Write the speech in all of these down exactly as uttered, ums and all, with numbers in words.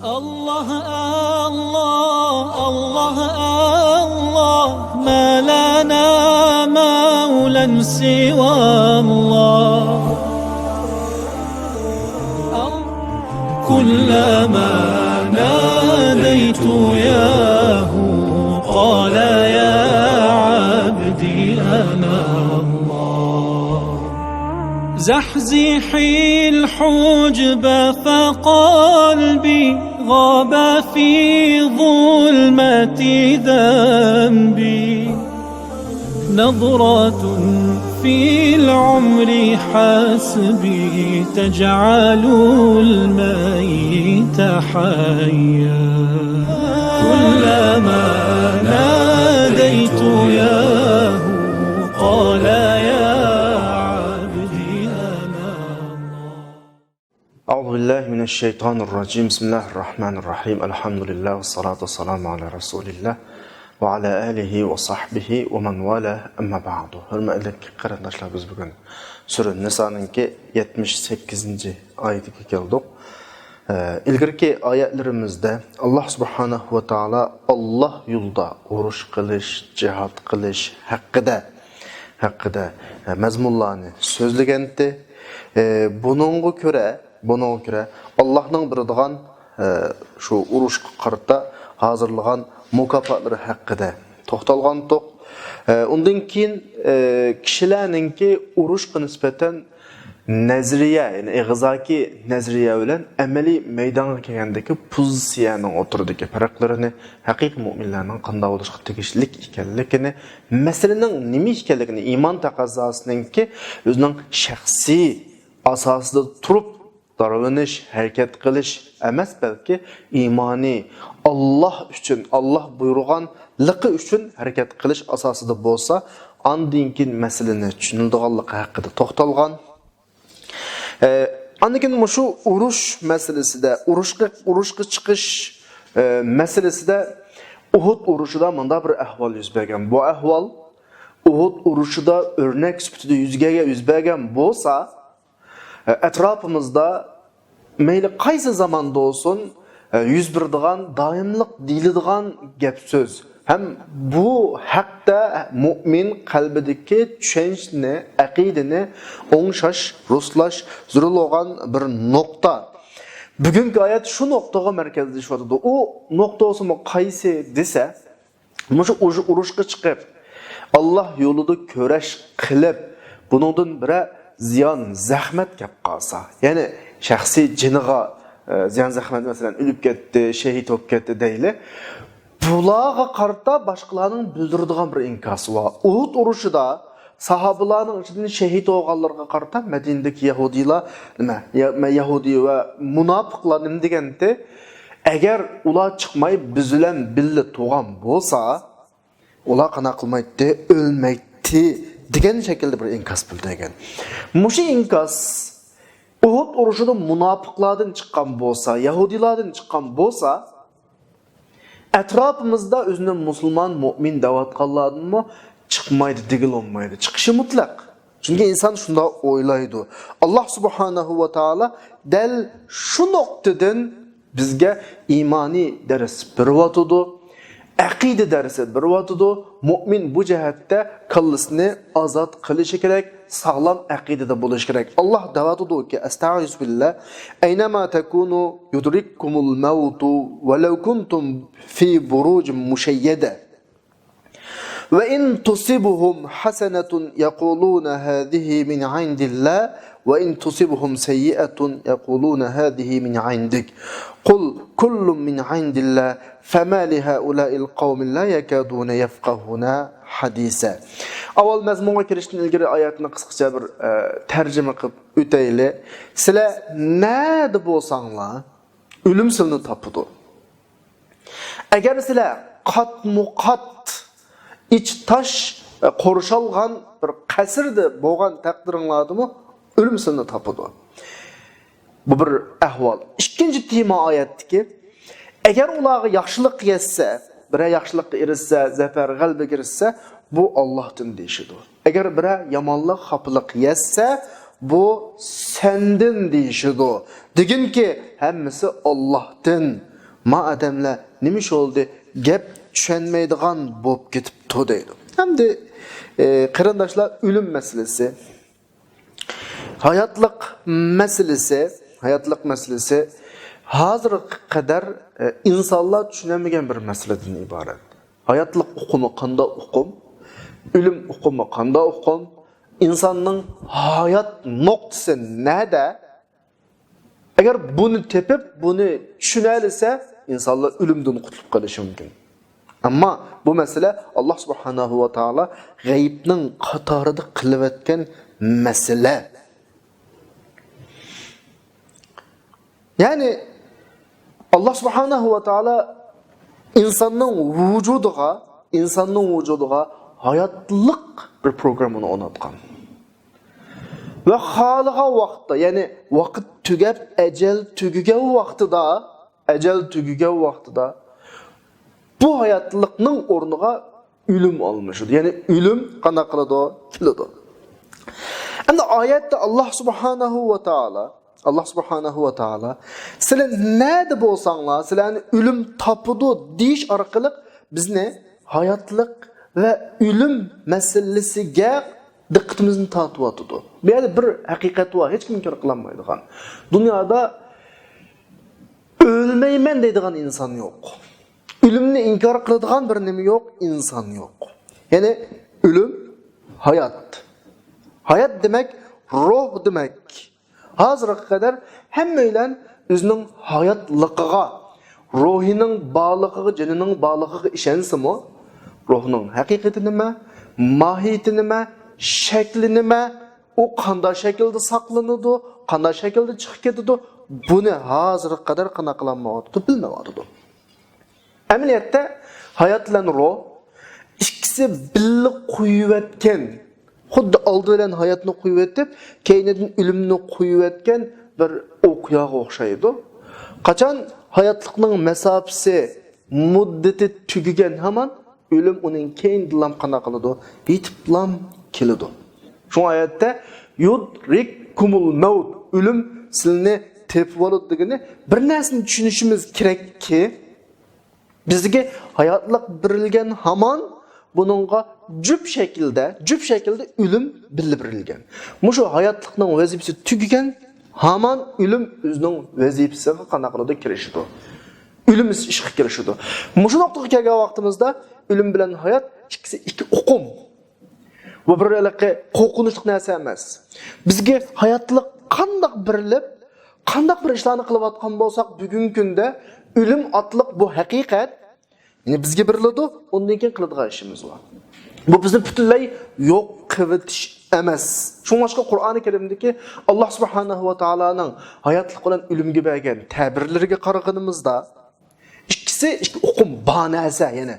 الله، الله، الله، الله، ما لنا مولى سوى الله. كلما ناديت ياه قال يا عبدي أنا الله. زحزحي الحجب فقلبي غاب في ظلمة ذنبي. نظرة في العمر حسبي تجعل الميت حيا. كلما ناديت ياه قال يا عبدي أنا الله. أعوذ بالله من الشيطان الرجيم. بسم الله الرحمن الرحيم. الحمد لله والصلاة والسلام على رسول الله وعلى آله وصحبه ومن والاه. أما بعد. ھۆرمەتلىك قېرىنداشلار، بىز بۈگۈن سۈرە نىسانىڭكى يەتمىش سەككىزىنچى ئايىتىگە كەلدۇق. ئە، ئىلگىرىكى ئايەتلىرىمىزدە ئاللاھ سۇبھانەھۇ ۋە تائالا ئاللاھ يولىدا ئۇرۇش قىلىش، جىھاد قىلىش ھەققىدە، ھەققىدە، ئە، مەزمۇنلارنى سۆزلىگەنتى. ئە، بۇنىڭغا كۆرە، بۇنىڭغا كۆرە ئاللاھنىڭ بېرىدىغان، ئە، شۇ ئۇرۇشقا قارىتا ھازىرلىغان مۇكاپاتلىرى ھەققىدە توختالغانتۇق. ئە، ئۇندىن كېيىن، ئە، كىشىلەرنىڭكى ئۇرۇشقا نىسبەتەن نەزەرىيە، يەنى ئېغىزدىكى نەزەرىيە بىلەن ئەمەلىي مەيدانغا كەلگەندىكى پوزىتسىيەنىڭ ئوتتۇرىدىكى پەرقلىرىنى، ھەقىقىي مۆمىنلەرنىڭ قانداق بولۇشقا تېگىشلىك ئىكەنلىكىنى، مەسىلىنىڭ نېمە ئىكەنلىكىنى، ئىمان تەقەززاسىنىڭكى ئۆزىنىڭ شەخسىي ئاساسىدا تۇرۇپ داۋرىلىنىش، ھەرىكەت قىلىش ئەمەس، بەلكى ئىمانى ئاللاھ ئۈچۈن، ئاللاھ بۇيرۇغانلىقى ئۈچۈن ھەرىكەت قىلىش ئاساسىدا بولسا، ئاندىن كېيىن مەسىلىنى چۈشىنىدىغانلىقى ھەققىدە توختالغان. ئە، ئاندىن كېيىن مۇشۇ ئۇرۇش مەسىلىسىدە، ئۇرۇشقا، ئۇرۇشقا چىقىش، ئە، مەسىلىسىدە ئۇھۇد ئۇرۇشىدا مۇنداق بىر ئەھۋال يۈز بەرگەن. بۇ ئەھۋال ئۇھۇد ئۇرۇشىدا ئۆرنەك سۈپىتىدە يۈز بەرگەن، يۈز بەرگەن بولسا، ئە، ئەتراپىمىزدا مەيلى قايسى زاماندا بولسۇن، ئە، يۈز بېرىدىغان، دائىملىق دېيىلىدىغان گەپ سۆز. ھەم بۇ ھەقتە مۆمىن قەلبىدىكى چۈشەنچىنى، ئەقىدىنى ئوڭشاش، رۇسلاش زۆرۈر بولغان بىر نۇقتا. بۈگۈنكى ئايەت شۇ نۇقتىغا مەركەزلىشىۋاتىدۇ. ئۇ نۇقتا بولسىمۇ قايسى دېسە، مۇشۇ ئۇرۇش-، ئۇرۇشقا چىقىپ، ئاللاھ يولىدا كۈرەش قىلىپ، بۇنىڭدىن بىرەر زىيان، زەخمەت كەپ قالسا، يەنى شەخسىي جېنىغا، ئە، زىيان، زەخمەت، مەسىلەن، ئۆلۈپ كەتتى، شېھىت بولۇپ كەتتى دەيلى. بۇلارغا قارىتا باشقىلارنىڭ بىلدۈرىدىغان بىر ئىنكاسى بار. ئۇھۇد ئۇرۇشىدا ساھابىلارنىڭ ئىچىدىن شېھىت بولغانلارغا قارىتا مەدىنىدىكى يەھۇدىيلار نېمە؟ يا-، يەھۇدىي ۋە مۇناپىقلار نېمە دېگەنتى؟ ئەگەر ئۇلار چىقماي بىز بىلەن بىللە تۇرغان بولسا، ئۇلار قانداق قىلمايتتى؟ ئۆلمەيتتى دېگەن شەكىلدە بىر ئىنكاس بىلدۈرگەن. مۇشۇ ئىنكاس ئۇھۇد ئۇرۇشىدا مۇناپىقلاردىن چىققان بولسا، يەھۇدىيلاردىن چىققان بولسا، ئەتراپىمىزدا ئۆزىنى مۇسۇلمان، مۆمىن دەۋاتقانلاردىنمۇ چىقمايدۇ دېگىلى بولمايدۇ. چىقىشى مۇتلەق. چۈنكى ئىنسان شۇنداق ئويلايدۇ. ئاللاھ سۇبھانەھۇ ۋە تائالا دەل شۇ نۇقتىدىن بىزگە ئىمانىي دەرس بېرىۋاتىدۇ، ئەقىدە دەرسى بېرىۋاتىدۇ. مۆمىن بۇ جەھەتتە كاللىسىنى ئازاد قىلىشى كېرەك، ساغلام ئەقىدىدە بولۇشى كېرەك. ئاللاھ دەۋاتىدۇكى، ئەستەئىزۇ بىللاھ، «أينما تكونوا يدرككم الموت ولو كنتم في بروج مشيدة». وإن تصبهم حسنة يقولون هذه من عند الله وإن تصبهم سيئة يقولون هذه من عندك قل كل من عند الله فما لهؤلاء القوم لا يكادون يفقهون حديثا. ئاۋۋال مەزمۇنغا كىرىشتىن ئىلگىرى ئايەتنى قىسقىچە بىر، ئە، تەرجىمە قىلىپ ئۆتەيلى. سىلەر نەدە بولساڭلار، ئۆلۈم سىلىنى تاپىدۇ. ئەگەر سىلەر قاتمۇقات ئىچى تاش، ئە، قورشالغان بىر قەسىردە بولغان تەقدىرىڭلاردىمۇ ئۆلۈم سىلىنى تاپىدۇ. بۇ بىر ئەھۋال. ئىككىنچى تېما ئايەتتىكى، ئەگەر ئۇلارغا ياخشىلىق يەتسە، بىرەر ياخشىلىققا ئېرىشسە، زەپەر، غەلىبىگە ئېرىشسە، بۇ ئاللاھتىن دېيىشىدۇ. ئەگەر بىرەر يامانلىق، خاپىلىق يەتسە، بۇ سەندىن دېيىشىدۇ. دېگىنكى، ھەممىسى ئاللاھتىن. ما ئادەملەر نېمە ئىش بولدى؟ گەپ چۈشەنمەيدىغان بولۇپ كېتىپتۇ دەيدۇ. ئەمدى، ئى، قېرىنداشلار، ئۆلۈم مەسىلىسى، ھاياتلىق مەسىلىسى، ھاياتلىق مەسىلىسى ھازىرغا قەدەر، ئى، ئىنسانلار چۈشىنەلمىگەن بىر مەسىلىدىن ئىبارەت. ھاياتلىق ئۇقۇمى قانداق ئۇقۇم؟ ئۆلۈم ئۇقۇمى قانداق ئۇقۇم؟ ئىنساننىڭ ھايات نۇقتىسى نەدە؟ ئەگەر بۇنى تېپىپ، بۇنى چۈشىنەلىسە، ئىنسانلار ئۆلۈمدىن قۇتۇلۇپ قېلىشى مۇمكىن. ئەمما بۇ مەسىلە ئاللا سۇبھانەھۇ ۋە تائالا غەيىبنىڭ قاتارىدا قىلىۋەتكەن مەسىلە. يەنى، ئاللا سۇبھانەھۇ ۋە تائالا ئىنساننىڭ ۋۇجۇدىغا، ئىنساننىڭ ۋۇجۇدىغا ھاياتلىق بىر پروگراممىنى ئورناتقان. ۋە خالىغان ۋاقىتتا، يەنى ۋاقىت تۈگەپ، ئەجەل تۈگىگەن ۋاقتىدا، ئەجەل تۈگىگەن ۋاقتىدا بۇ ھاياتلىقنىڭ ئورنىغا ئۆلۈم ئالمىشىدۇ. يەنى ئۆلۈم قانداق قىلىدۇ؟ كېلىدۇ. ئەمدى ئايەتتە ئاللا سۇبھانەھۇ ۋە تائالا، ئاللا سۇبھانەھۇ ۋە تائالا، سىلەر نەدە بولساڭلار، سىلەرنى ئۆلۈم تاپىدۇ دېيىش ئارقىلىق بىزنى ھاياتلىق ۋە ئۆلۈم مەسىلىسىگە دىققىتىمىزنى تارتىۋاتىدۇ. بۇ يەردە بىر ھەقىقەت بار، ھېچكىم ئىنكار قىلالمايدىغان. دۇنيادا ئۆلمەيمەن دەيدىغان ئىنسان يوق. ئۆلۈمنى ئىنكار قىلىدىغان بىر نېمە يوق، ئىنسان يوق. يەنى ئۆلۈم، ھايات. ھايات دېمەك، روھ دېمەك. ھازىرغا قەدەر ھەممەيلەن ئۆزىنىڭ ھاياتلىقىغا، روھىنىڭ بارلىقىغا، جېنىنىڭ بارلىقىغا ئىشەنسىمۇ، روھنىڭ ھەقىقىتى نېمە، ماھىيىتى نېمە، شەكلى نېمە، ئۇ قانداق شەكىلدە ساقلىنىدۇ، قانداق شەكىلدە چىقىپ كېتىدۇ، بۇنى ھازىرغا قەدەر قانداق قىلالمايۋاتىدۇ، بىلمەيۋاتىدۇ. ئەمەلىيەتتە ھايات بىلەن روھ ئىككىسى بىللە قويۇۋەتكەن، خۇددى ئالدى بىلەن ھاياتنى قويۇۋېتىپ، كەينىدىن ئۆلۈمنى قويۇۋەتكەن بىر ئوقياغا ئوخشايدۇ. قاچان ھاياتلىقنىڭ مەساپىسى، مۇددىتى تۈگىگەن ھامان، ئۆلۈم ئۇنىڭ كەينىدىنلا قانداق قىلىدۇ؟ يېتىپلام كېلىدۇ. شۇڭا ئايەتتە، يۇدرىككۇمۇل مەۋت، ئۆلۈم سىلىنى تېپىۋالىدۇ دېگىنى، بىر نەرسىنى چۈشىنىشىمىز كېرەككى، بىزگە ھاياتلىق بېرىلگەن ھامان بۇنىڭغا جۈپ شەكىلدە، جۈپ شەكىلدە ئۆلۈم بىللە بېرىلگەن. مۇشۇ ھاياتلىقنىڭ ۋەزىپىسى تۈگىگەن ھامان ئۆلۈم ئۆزىنىڭ ۋەزىپىسىگە قانداق قىلىدۇ؟ كىرىشىدۇ. ئۆلۈم ئىشقا كىرىشىدۇ. مۇشۇ نۇقتىغا كەلگەن ۋاقتىمىزدا ئۆلۈم بىلەن ھايات ئىككىسى ئىككى ئۇقۇم. بۇ بىر ھېلىقى قورقۇنچلۇق نەرسە ئەمەس. بىزگە ھاياتلىق قانداق بېرىلىپ، قانداق بىر ئىشلارنى قىلىۋاتقان بولساق، بۈگۈنكى كۈندە ئۆلۈم ئاتلىق بۇ ھەقىقەت، يەنى بىزگە بېرىلىدۇ، ئۇندىن كېيىن قىلىدىغان ئىشىمىز بار. بۇ بىزنى پۈتۈنلەي يوق قىلىۋېتىش ئەمەس. شۇڭلاشقا قۇرئانى كەرىمدىكى ئاللا سۇبھانەھۇ ۋە تائالانىڭ ھاياتلىق بىلەن ئۆلۈمگە بەرگەن تەبىرلىرىگە قارىغىنىمىزدا، ئىككىسى ئىككى ئۇقۇم، بار نەرسە، يەنى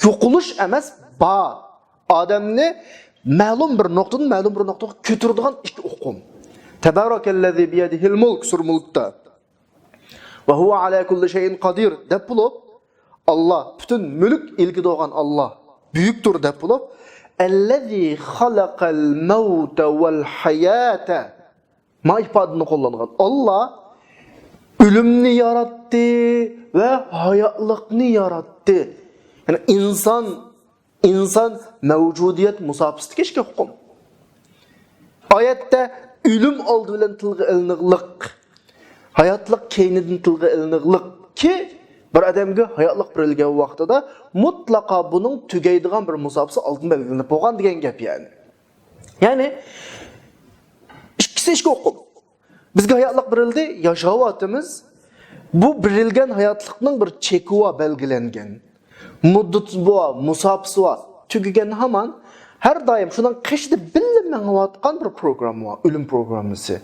يوقىلىش ئەمەس، بار. ئادەمنى مەلۇم بىر نۇقتىدىن مەلۇم بىر نۇقتىغا كۆتۈرىدىغان ئىككى ئۇقۇم. تەبارەكەللەزى بىيەدىھىل مۇلك، سۈرە مۇلكتا. ۋە ھۇۋە ئەلا كۇللى شەيئىن قەدىر دەپ بولۇپ، ئاللا، پۈتۈن مۈلۈك ئىگىسى بولغان ئاللا بۈيۈكتۇر دەپ بولۇپ، ئەللەزى خەلەقەل مەۋتە ۋەل ھاياتە. ما ئىپادىنى قوللانغان. ئاللا ئۆلۈمنى ياراتتى ۋە ھاياتلىقنى ياراتتى. يەنى ئىنسان، ئىنسان مەۋجۇدىيەت مۇساپىسىدىكى ئىككى ئۇقۇم. ئايەتتە ئۆلۈم ئالدى بىلەن تىلغا ئېلىنىغلىق، ھاياتلىق كەينىدىن تىلغا ئېلىنىغلىقكى، بىر ئادەمگە ھاياتلىق بېرىلگەن ۋاقتىدا مۇتلەقا بۇنىڭ تۈگەيدىغان بىر مۇساپىسى ئالدىن بەلگىلىنىپ بولغان دېگەن گەپ يەنى. يەنى ئىككىسى ئىككى ئۇقۇم. بىزگە ھاياتلىق بېرىلدى، ياشاۋاتىمىز. بۇ بېرىلگەن ھاياتلىقنىڭ بىر چېكى بار، بەلگىلەنگەن. مۇددىتى بار، مۇساپىسى بار. تۈگىگەن ھامان ھەر دائىم شۇنىڭ قېشىدا بىللە مېڭىۋاتقان بىر پروگرامما بار، ئۆلۈم پروگراممىسى.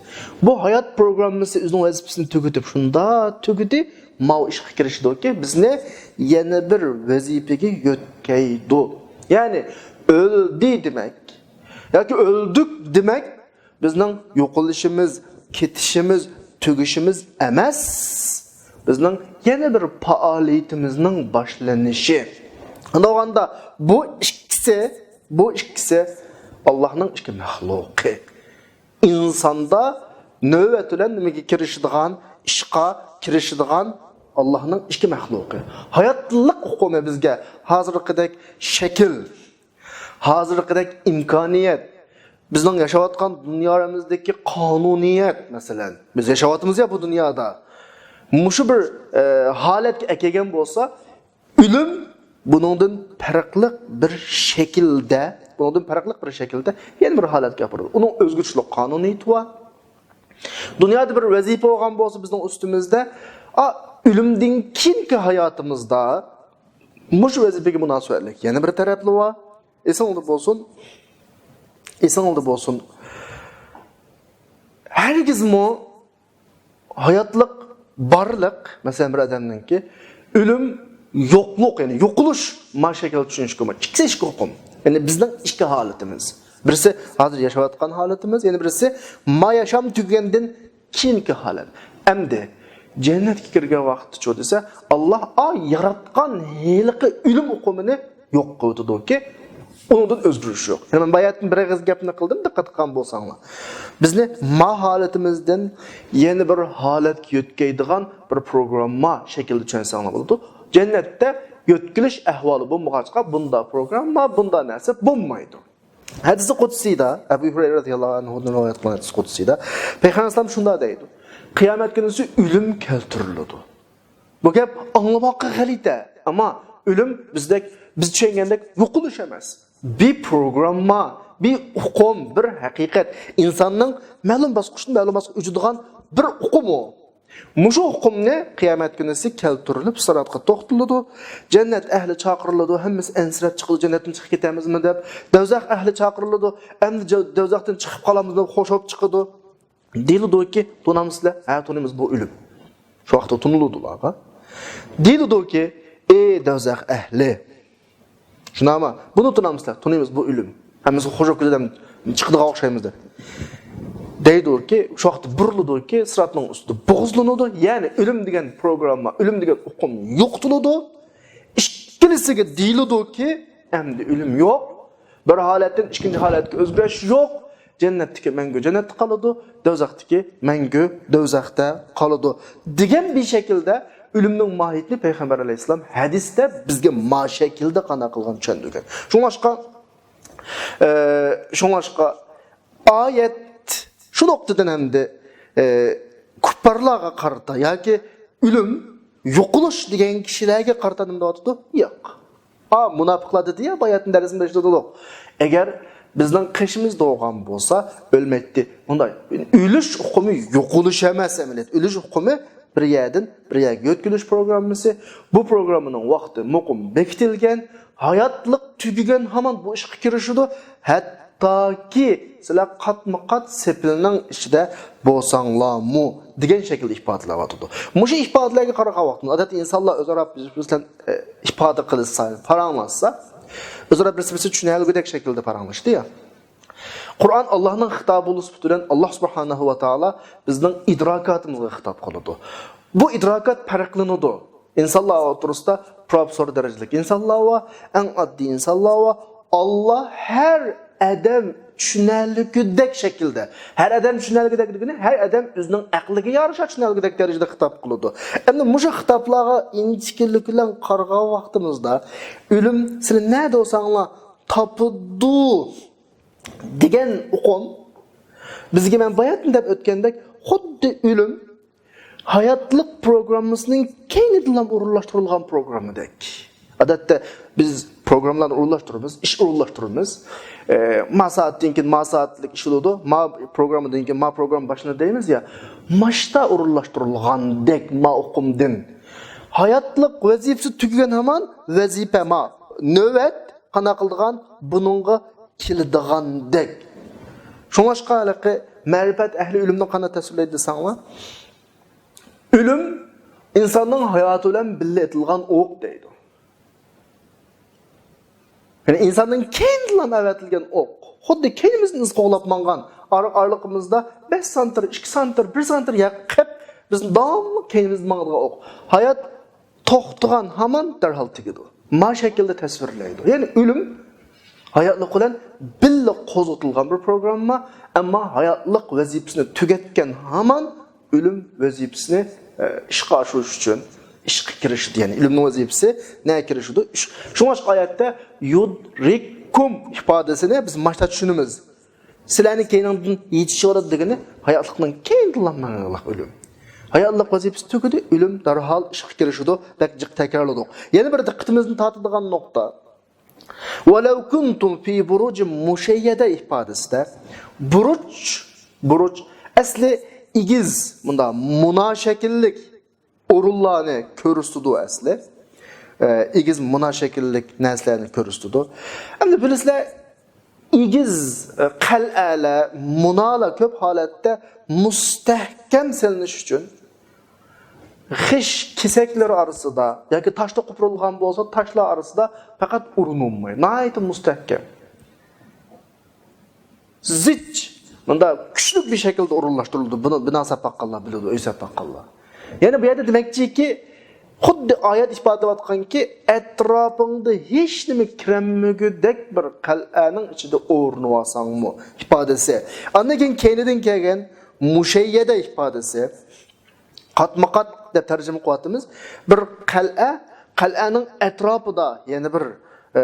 بۇ ھايات پروگراممىسى ئۆزىنىڭ ۋەزىپىسىنى تۈگىتىپ، شۇنداق تۈگىدى، ماۋۇ ئىشقا كىرىشىدۇكى، بىزنى يەنە بىر ۋەزىپىگە يۆتكەيدۇ. يەنى ئۆلدى دېمەك ياكى ئۆلدۇق دېمەك بىزنىڭ يوقىلىشىمىز، كېتىشىمىز، تۈگىشىمىز ئەمەس، بىزنىڭ يەنە بىر پائالىيىتىمىزنىڭ باشلىنىشى. ئۇنداق بولغاندا بۇ ئىككىسى، بۇ ئىككىسى ئاللانىڭ ئىككى مەخلۇقى. ئىنساندا نۆۋەت بىلەن نېمىگە كىرىشىدىغان، ئىشقا كىرىشىدىغان ئاللاھنىڭ ئىككى مەخلۇقى. ھاياتلىق ئۇقۇمى بىزگە ھازىرقىدەك شەكىل، ھازىرقىدەك ئىمكانىيەت، بىزنىڭ ياشاۋاتقان دۇنيامىزدىكى قانۇنىيەت، مەسىلەن، بىز ياشاۋاتىمىز يا بۇ دۇنيادا. مۇشۇ بىر، ئە، ھالەتكە ئەكەلگەن بولسا، ئۆلۈم بۇنىڭدىن پەرقلىق بىر شەكىلدە، بۇنىڭدىن پەرقلىق بىر شەكىلدە يەنە بىر ھالەتكە ئاپىرىدۇ. ئۇنىڭ ئۆزگىچىلىك قانۇنىيىتى بار. دۇنيادا بىر ۋەزىپە بولغان بولسا بىزنىڭ ئۈستىمىزدە، ئا، ئۆلۈمدىن كېيىنكى ھاياتىمىزدا مۇشۇ ۋەزىپىگە مۇناسىۋەتلىك يەنە بىر تەرەپلىرى بار. ئېسىڭلاردا بولسۇن، ئېسىڭلاردا بولسۇن. ھەرگىزمۇ ھاياتلىق، بارلىق، مەسىلەن، بىر ئادەمنىڭكى ئۆلۈم، يوقلۇق، يەنى يوقىلىش، ما شەكىلدە چۈشىنىشكە بولمايدۇ. ئىككىسى ئىككى ئۇقۇم. يەنى بىزنىڭ ئىككى ھالىتىمىز. بىرسى ھازىر ياشاۋاتقان ھالىتىمىز، يەنە بىرسى ما ياشام تۈگىگەندىن كېيىنكى ھالەت. ئەمدى جەننەتكە كىرگەن ۋاقىتتىچۇ دېسە، ئاللاھ ئا ياراتقان ھېلىقى ئۆلۈم ئۇقۇمىنى يوق قىلىۋېتىدۇكى، ئۇنىڭدىن ئۆزگىرىش يوق. يەنى مەن باياتىن بىر ئېغىز گەپنى قىلدىم، دىققەت قىلغان بولساڭلار. بىزنى ما ھالىتىمىزدىن يەنە بىر ھالەتكە يۆتكەيدىغان بىر پروگرامما شەكلىدە چۈشەنسەڭلار بولىدۇ. جەننەتتە يۆتكىلىش ئەھۋالى بولمىغاچقا، بۇندا پروگرامما، بۇندا نەرسە بولمايدۇ. ھەدىسى قۇدسىيدا، ئەبۇ ھۇرەيرە رەزىياللاھۇ ئەنھۇدىن رىۋايەت قىلىنغان ھەدىس قۇدسىيدا، پەيغەمبەر ئەلەيھىسسالام شۇنداق دەيدۇ: «قىيامەت كۈنىسى ئۆلۈم كەلتۈرۈلىدۇ.» بۇ گەپ ئاڭلىماققا غەلىتە، ئەمما ئۆلۈم بىزدەك، بىز چۈشەنگەندەك يوقىلىش ئەمەس. بىر پروگرامما، بىر ئۇقۇم، بىر ھەقىقەت. ئىنساننىڭ مەلۇم باسقۇچتىن مەلۇم باسقۇچقا ئۆتىدىغان بىر ئۇقۇم ئۇ. مۇشۇ ئۇقۇمنى قىيامەت كۈنىسى كەلتۈرۈلۈپ، سىراتقا توختىتىلىدۇ. جەننەت ئەھلى چاقىرىلىدۇ، ھەممىسى ئەنسىرەپ چىقىدۇ، جەننەتتىن چىقىپ كېتەمىزمۇ دەپ. دوزاخ ئەھلى چاقىرىلىدۇ، ئەمدى جا-، دوزاختىن چىقىپ قالامىزمۇ دەپ خوش بولۇپ چىقىدۇ. دېيىلىدۇكى، تونامسىلەر؟ ھە، تونۇيمىز، بۇ ئۆلۈم. شۇ ۋاقىتتا تونۇلىدۇ ئۇلارغا. دېيىلىدۇكى، ئى دوزاخ ئەھلى، شۇنداقمۇ؟ بۇنى تونامسىلەر؟ تونۇيمىز، بۇ ئۆلۈم. ھەممىسى خوش بولۇپ كېتىدۇ، چىقىدىغان ئوخشايمىز دەپ. دەيدۇكى، شۇ ۋاقىتتا بۇرۇلىدۇكى، سىراتنىڭ ئۈستىدە بوغۇزلىنىدۇ. يەنى ئۆلۈم دېگەن پروگرامما، ئۆلۈم دېگەن ئۇقۇم يوقىتىلىدۇ. ئىككىلىسىگە دېيىلىدۇكى، ئەمدى ئۆلۈم يوق. بىر ھالەتتىن ئىككىنچى ھالەتكە ئۆزگىرىش يوق. جەننەتتىكى مەڭگۈ جەننەتتە قالىدۇ، دوزاختىكى مەڭگۈ دوزاختا قالىدۇ، دېگەن بىر شەكىلدە ئۆلۈمنىڭ ماھىيىتىنى پەيغەمبەر ئەلەيھىسسالام ھەدىستە بىزگە ما شەكىلدە قانداق قىلغان چۈشەندۈرگەن. شۇڭلاشقا، ئە، شۇڭلاشقا ئايەت شۇ نۇقتىدىن ئەمدى، ئە، كۇپپارلارغا قارىتا ياكى ئۆلۈم، يوقىلىش دېگەن كىشىلەرگە قارىتا نېمە دەۋاتىدۇ؟ ياق. ئا، مۇناپىقلار دېدى يا، باياتىن دەرسنى باشلىدۇق. ئەگەر بىزنىڭ قېشىمىزدا بولغان بولسا، ئۆلمەيتتى. ئۇنداق ئۆلۈش ئۇقۇمى يوقىلىش ئەمەس ئەمەلىيەتتە. ئۆلۈش ئۇقۇمى بىر يەردىن بىر يەرگە يۆتكىلىش پروگراممىسى. بۇ پروگراممىنىڭ ۋاقتى مۇقىم بېكىتىلگەن. ھاياتلىق تۈگىگەن ھامان بۇ ئىشقا كىرىشىدۇ. ھەتتاكى سىلەر قاتمۇ قات سېپىلنىڭ ئىچىدە بولساڭلارمۇ دېگەن شەكىلدە ئىپادىلەۋاتىدۇ. مۇشۇ ئىپادىلەرگە قارىغان ۋاقتىمىزدا، ئادەتتە ئىنسانلار ئۆزئارا بىز بىلەن، ئە، ئىپادە قىلىشسا، پاراڭلاشسا، ئۆزئارا بىرسى-بىرسى چۈشىنەلىگۈدەك شەكىلدە پاراڭلىشىدۇ يا. قۇرئان ئاللاھنىڭ خىتابى بولۇش سۈپىتى بىلەن ئاللاھ سۇبھانەھۇ ۋە تائالا بىزنىڭ ئىدراكاتىمىزغا خىتاب قىلىدۇ. بۇ ئىدراكات پەرقلىنىدۇ. ئىنسانلار ئوتتۇرىسىدا پروفېسسور دەرىجىلىك ئىنسانلار بار، ئەڭ ئاددىي ئىنسانلار بار. ئاللاھ ھەر ئادەم چۈشىنەلىگۈدەك شەكىلدە، ھەر ئادەم چۈشىنەلىگۈدەك دېگىنى، ھەر ئادەم ئۆزىنىڭ ئەقلىگە يارىشا چۈشىنەلىگۈدەك دەرىجىدە خىتاب قىلىدۇ. ئەمدى مۇشۇ خىتابلارغا ئىنچىكىلىك بىلەن قارىغان ۋاقتىمىزدا، ئۆلۈم سىلەر نەدە بولساڭلار تاپىدۇ دېگەن ئۇقۇم، بىزگە مەن باياتىن دەپ ئۆتكەندەك، خۇددى ئۆلۈم ھاياتلىق پروگراممىسىنىڭ كەينىدىنلا ئورۇنلاشتۇرۇلغان پروگراممىدەك. ئادەتتە بىز پروگراممىلارنى ئورۇنلاشتۇرىمىز، ئىش ئورۇنلاشتۇرىمىز. ئە، ما سائەتتىن كېيىن ما سائەتلىك ئىش بولىدۇ، ما پروگراممىدىن كېيىن ما پروگرامما باشلىنىدۇ دەيمىز يا. ماشتا ئورۇنلاشتۇرۇلغاندەك ما ئۇقۇمدىن. ھاياتلىق ۋەزىپىسى تۈگىگەن ھامان ۋەزىپە ما، نۆۋەت قانداق قىلىدىغان، بۇنىڭغا كېلىدىغاندەك. شۇڭلاشقا ھېلىقى مەرىپەت ئەھلى ئۆلۈمنى قانداق تەسۋىرلەيدۇ دېسەڭلار، ئۆلۈم ئىنساننىڭ ھاياتى بىلەن بىللە ئېتىلغان ئوق دەيدۇ. يەنى ئىنساندىن كەينىدىنلا ئەۋەتىلگەن ئوق. خۇددى كەينىمىزدىن ئىز قوغلاپ مانغان، ئارا-، ئارىلىقىمىزدا بەش سانتىر، ئىككى سانتىر، بىر سانتىر يەر قېپ، بىزنى داۋاملىق كەينىمىزدىن ماڭىدىغان ئوق. ھايات توختىغان ھامان دەرھال تۈگىدۇ. ما شەكىلدە تەسۋىرلەيدۇ. يەنى ئۆلۈم ھاياتلىق بىلەن بىللە قوزغىتىلغان بىر پروگرامما، ئەمما ھاياتلىق ۋەزىپىسىنى تۈگەتكەن ھامان ئۆلۈم ۋەزىپىسىنى، ئە، ئىشقا ئاشۇرۇش ئۈچۈن ئىشقا كىرىشىدۇ. يەنى ئىلىمنىڭ ۋەزىپىسى نەگە كىرىشىدۇ؟ ئىش. شۇڭلاشقا ئايەتتە يۇدرىككۇم ئىپادىسىنى بىز ماشتا چۈشىنىمىز. سىلەرنى كەينىڭدىن يېتىشىۋالىدۇ دېگىنى ھاياتلىقنىڭ كەينىدىنلا ماڭىدۇ ئۆلۈم. ھاياتلىق ۋەزىپىسى تۈگىدى، ئۆلۈم دەرھال ئىشقا كىرىشىدۇ. بەك جىق تەكرارلىدۇق. يەنە بىر دىققىتىمىزنى تارتىدىغان نۇقتا. ۋەلەۋ كۇنتۇم فى بۇرۇجىن مۇشەييەدە ئىپادىسىدە بۇرۇج، بۇرۇج ئەسلى ئېگىز، مۇنداق مۇنا شەكىللىك ئورۇنلارنى كۆرسىتىدۇ ئەسلى. ئە، ئېگىز مۇنا شەكىللىك نەرسىلەرنى كۆرسىتىدۇ. ئەمدى بىلىسىلەر، ئېگىز، ئە، قەلئەلەر، مۇنالار كۆپ ھالەتتە مۇستەھكەم سېلىنىش ئۈچۈن خىش كېسەكلىرى ئارىسىدا ياكى تاشتا قوپۇرۇلغان بولسا، تاشلار ئارىسىدا پەقەت ئورۇن بولمايدۇ. ناھايىتى مۇستەھكەم. زىچ، مۇنداق كۈچلۈك بىر شەكىلدە ئورۇنلاشتۇرۇلىدۇ. بۇنى بىنا ساپ باققانلار بىلىدۇ، ئۆي ساپ باققانلار. يەنى بۇ يەردە دېمەكچىكى، خۇددى ئايەت ئىپادىلەۋاتقانكى، ئەتراپىڭدا ھېچ نېمە كىرەلمىگۈدەك بىر قەلئەنىڭ ئىچىدە ئورنىۋالساڭمۇ ئىپادىسى. ئاندىن كېيىن كەينىدىن كەلگەن مۇشەييەدە ئىپادىسى. قاتمۇقات دەپ تەرجىمە قىلىۋاتىمىز. بىر قەلئە، قەلئەنىڭ ئەتراپىدا يەنە بىر، ئە،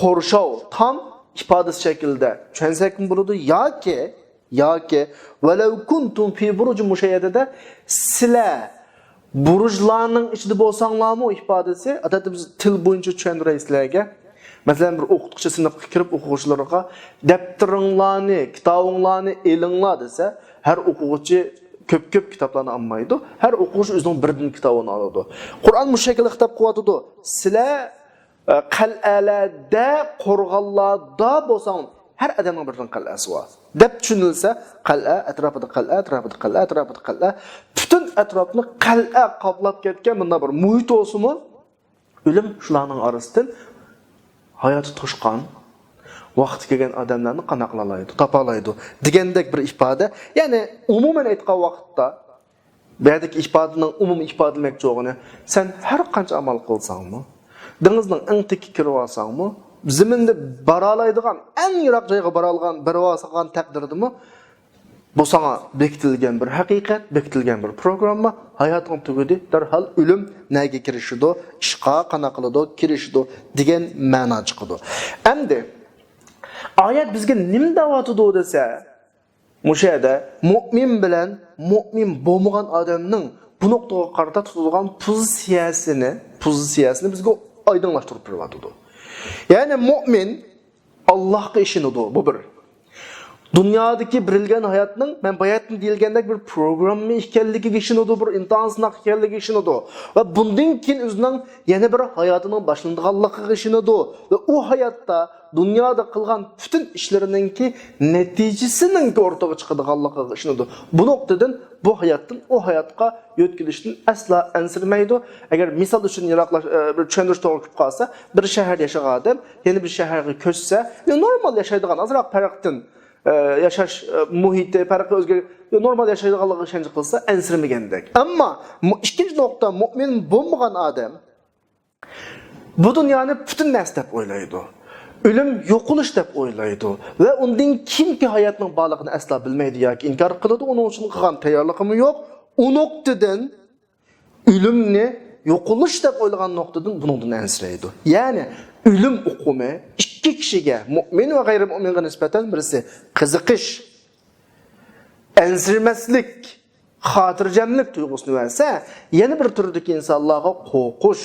قورشاۋ تام ئىپادىسى شەكلىدە چۈشەنسەكمۇ بولىدۇ. ياكى، ياكى، ۋەلەۋ كۇنتۇم فى بۇرۇجىن مۇشەييەدەدە سىلەر بۇرۇجلارنىڭ ئىچىدە بولساڭلارمۇ ئىپادىسى، ئادەتتە بىز تىل بويىچە چۈشەندۈرەي سىلەرگە. مەسىلەن، بىر ئوقۇتقۇچى سىنىپقا كىرىپ ئوقۇغۇچىلىرىغا، دەپتىرىڭلارنى، كىتابىڭلارنى ئېلىڭلار دېسە، ھەر ئوقۇغۇچى كۆپ-كۆپ كىتابلارنى ئالمايدۇ. ھەر ئوقۇغۇچى ئۆزىنىڭ بىردىن كىتابىنى ئالىدۇ. قۇرئان مۇشۇ شەكىلدە خىتاب قىلىۋاتىدۇ. سىلەر، ئە، قەلئەلەردە قورغانلاردا بولساڭ، ھەر ئادەمنىڭ بىردىن قەلئەسى بار دەپ چۈشىنىلسە، قەلئە، ئەتراپىدا قەلئە، ئەتراپىدا قەلئە، ئەتراپىدا قەلئە، پۈتۈن ئەتراپنى قەلئە قاپلاپ كەتكەن مۇنداق بىر مۇھىت بولسىمۇ، ئۆلۈم شۇلارنىڭ ئارىسىدىن ھاياتى توشقان، ۋاقتى كەلگەن ئادەملەرنى قانداق قىلالايدۇ، تاپالايدۇ دېگەندەك بىر ئىپادە. يەنى ئومۇمەن ئېيتقان ۋاقىتتا، بۇ يەردىكى ئىپادىنىڭ ئومۇمىي ئىپادىلىمەكچى بولغىنى، سەن ھەر قانچە ئامال قىلساڭمۇ، دېڭىزنىڭ ئەڭ تېگىگە كىرىۋالساڭمۇ، زېمىندا بارالايدىغان، ئەڭ يىراق جايغا بارالغان، بېرىۋالساڭ تەقدىردىمۇ، بۇ ساڭا بېكىتىلگەن بىر ھەقىقەت، بېكىتىلگەن بىر پروگرامما، ھاياتىڭ تۈگىدى، دەرھال ئۆلۈم نەگە كىرىشىدۇ، ئىشقا قانداق قىلىدۇ، كىرىشىدۇ دېگەن مەنا چىقىدۇ. ئەمدى ئايەت بىزگە نېمە دەۋاتىدۇ دېسە، مۇشۇ يەردە مۇئمىن بىلەن مۇئمىن بولمىغان ئادەمنىڭ بۇ نۇقتىغا قارىتا تۇتىدىغان پوزىتسىيەسىنى، پوزىتسىيەسىنى بىزگە ئايدىڭلاشتۇرۇپ بېرىۋاتىدۇ. يەنى مۇئمىن ئاللاھقا ئىشىنىدۇ، بۇ بىر. دۇنيادىكى بېرىلگەن ھاياتنىڭ، مەن باياتىن دېيىلگەندەك، بىر پروگرامما ئىكەنلىكىگە ئىشىنىدۇ، بىر ئىمتىھان سىناق ئىكەنلىكىگە ئىشىنىدۇ. ۋە بۇندىن كېيىن ئۆزىنىڭ يەنە بىر ھاياتىنىڭ باشلىنىدىغانلىقىغا ئىشىنىدۇ. ۋە ئۇ ھاياتتا دۇنيادا قىلغان پۈتۈن ئىشلىرىنىڭكى نەتىجىسىنىڭكى ئورتىغا چىقىدىغانلىقىغا ئىشىنىدۇ. بۇ نۇقتىدىن بۇ ھاياتتىن ئۇ ھاياتقا يۆتكىلىشتىن ئەسلا ئەنسىرىمەيدۇ. ئەگەر مىسال ئۈچۈن يىراقلاش، ئە، بىر چۈشەندۈرۈش توغرا كېلىپ قالسا، بىر شەھەردە ياشىغان ئادەم يەنە بىر شەھەرگە كۆچسە، يا نورمال ياشايدىغان، ئازراق پەرقتىن، ئە، ياشاش، ئە، مۇھىتى، پەرقى ئۆزگەر-، يا نورمال ياشايدىغانلىقىغا ئىشەنچ قىلسا، ئەنسىرىمىگەندەك. ئەمما مۇ-، ئىككىنچى نۇقتا، مۇئمىن بولمىغان ئادەم بۇ دۇنيانى پۈتۈن نەرسە دەپ ئويلايدۇ. ئۆلۈم يوقىلىش دەپ ئويلايدۇ. ۋە ئۇندىن كېيىنكى ھاياتنىڭ بارلىقىنى ئەسلا بىلمەيدۇ ياكى ئىنكار قىلىدۇ. ئۇنىڭ ئۈچۈن قىلغان تەييارلىقىمۇ يوق. ئۇ نۇقتىدىن ئۆلۈمنى يوقىلىش دەپ ئويلىغان نۇقتىدىن بۇنىڭدىن ئەنسىرەيدۇ. يەنى ئۆلۈم ئۇقۇمى ئىككى كىشىگە، مۇئمىن ۋە غەيرىي مۇئمىنغا نىسبەتەن بىرسى قىزىقىش، ئەنسىرىمەسلىك، خاتىرجەملىك تۇيغۇسىنى بەرسە، يەنە بىر تۈردىكى ئىنسانلارغا قورقۇش،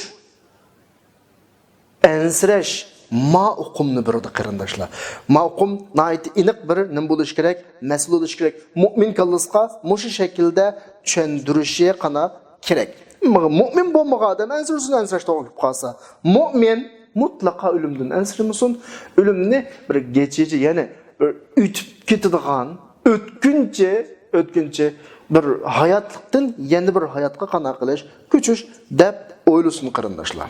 ئەنسىرەش، ما ئۇقۇمنى بېرىدۇ، قېرىنداشلار. ما ئۇقۇم ناھايىتى ئېنىق بىر نېمە بولۇشى كېرەك؟ مەسىلە بولۇشى كېرەك. مۇئمىن كاللىسىغا مۇشۇ شەكىلدە چۈشەندۈرۈشى قانا كېرەك. مۇئمىن بولمىغان ئادەم ئەنسىرىسۇن، ئەنسىرەش توغرا كېلىپ قالسا. مۇئمىن مۇتلەقا ئۆلۈمدىن ئەنسىرىمىسۇن. ئۆلۈمنى بىر گېچىچە، يەنى بىر ئۆتۈپ كېتىدىغان، ئۆتكۈنچى، ئۆتكۈنچى بىر ھاياتلىقتىن يەنە بىر ھاياتقا قانداق قىلىش، كۆچۈش دەپ ئويلىسۇن، قېرىنداشلار.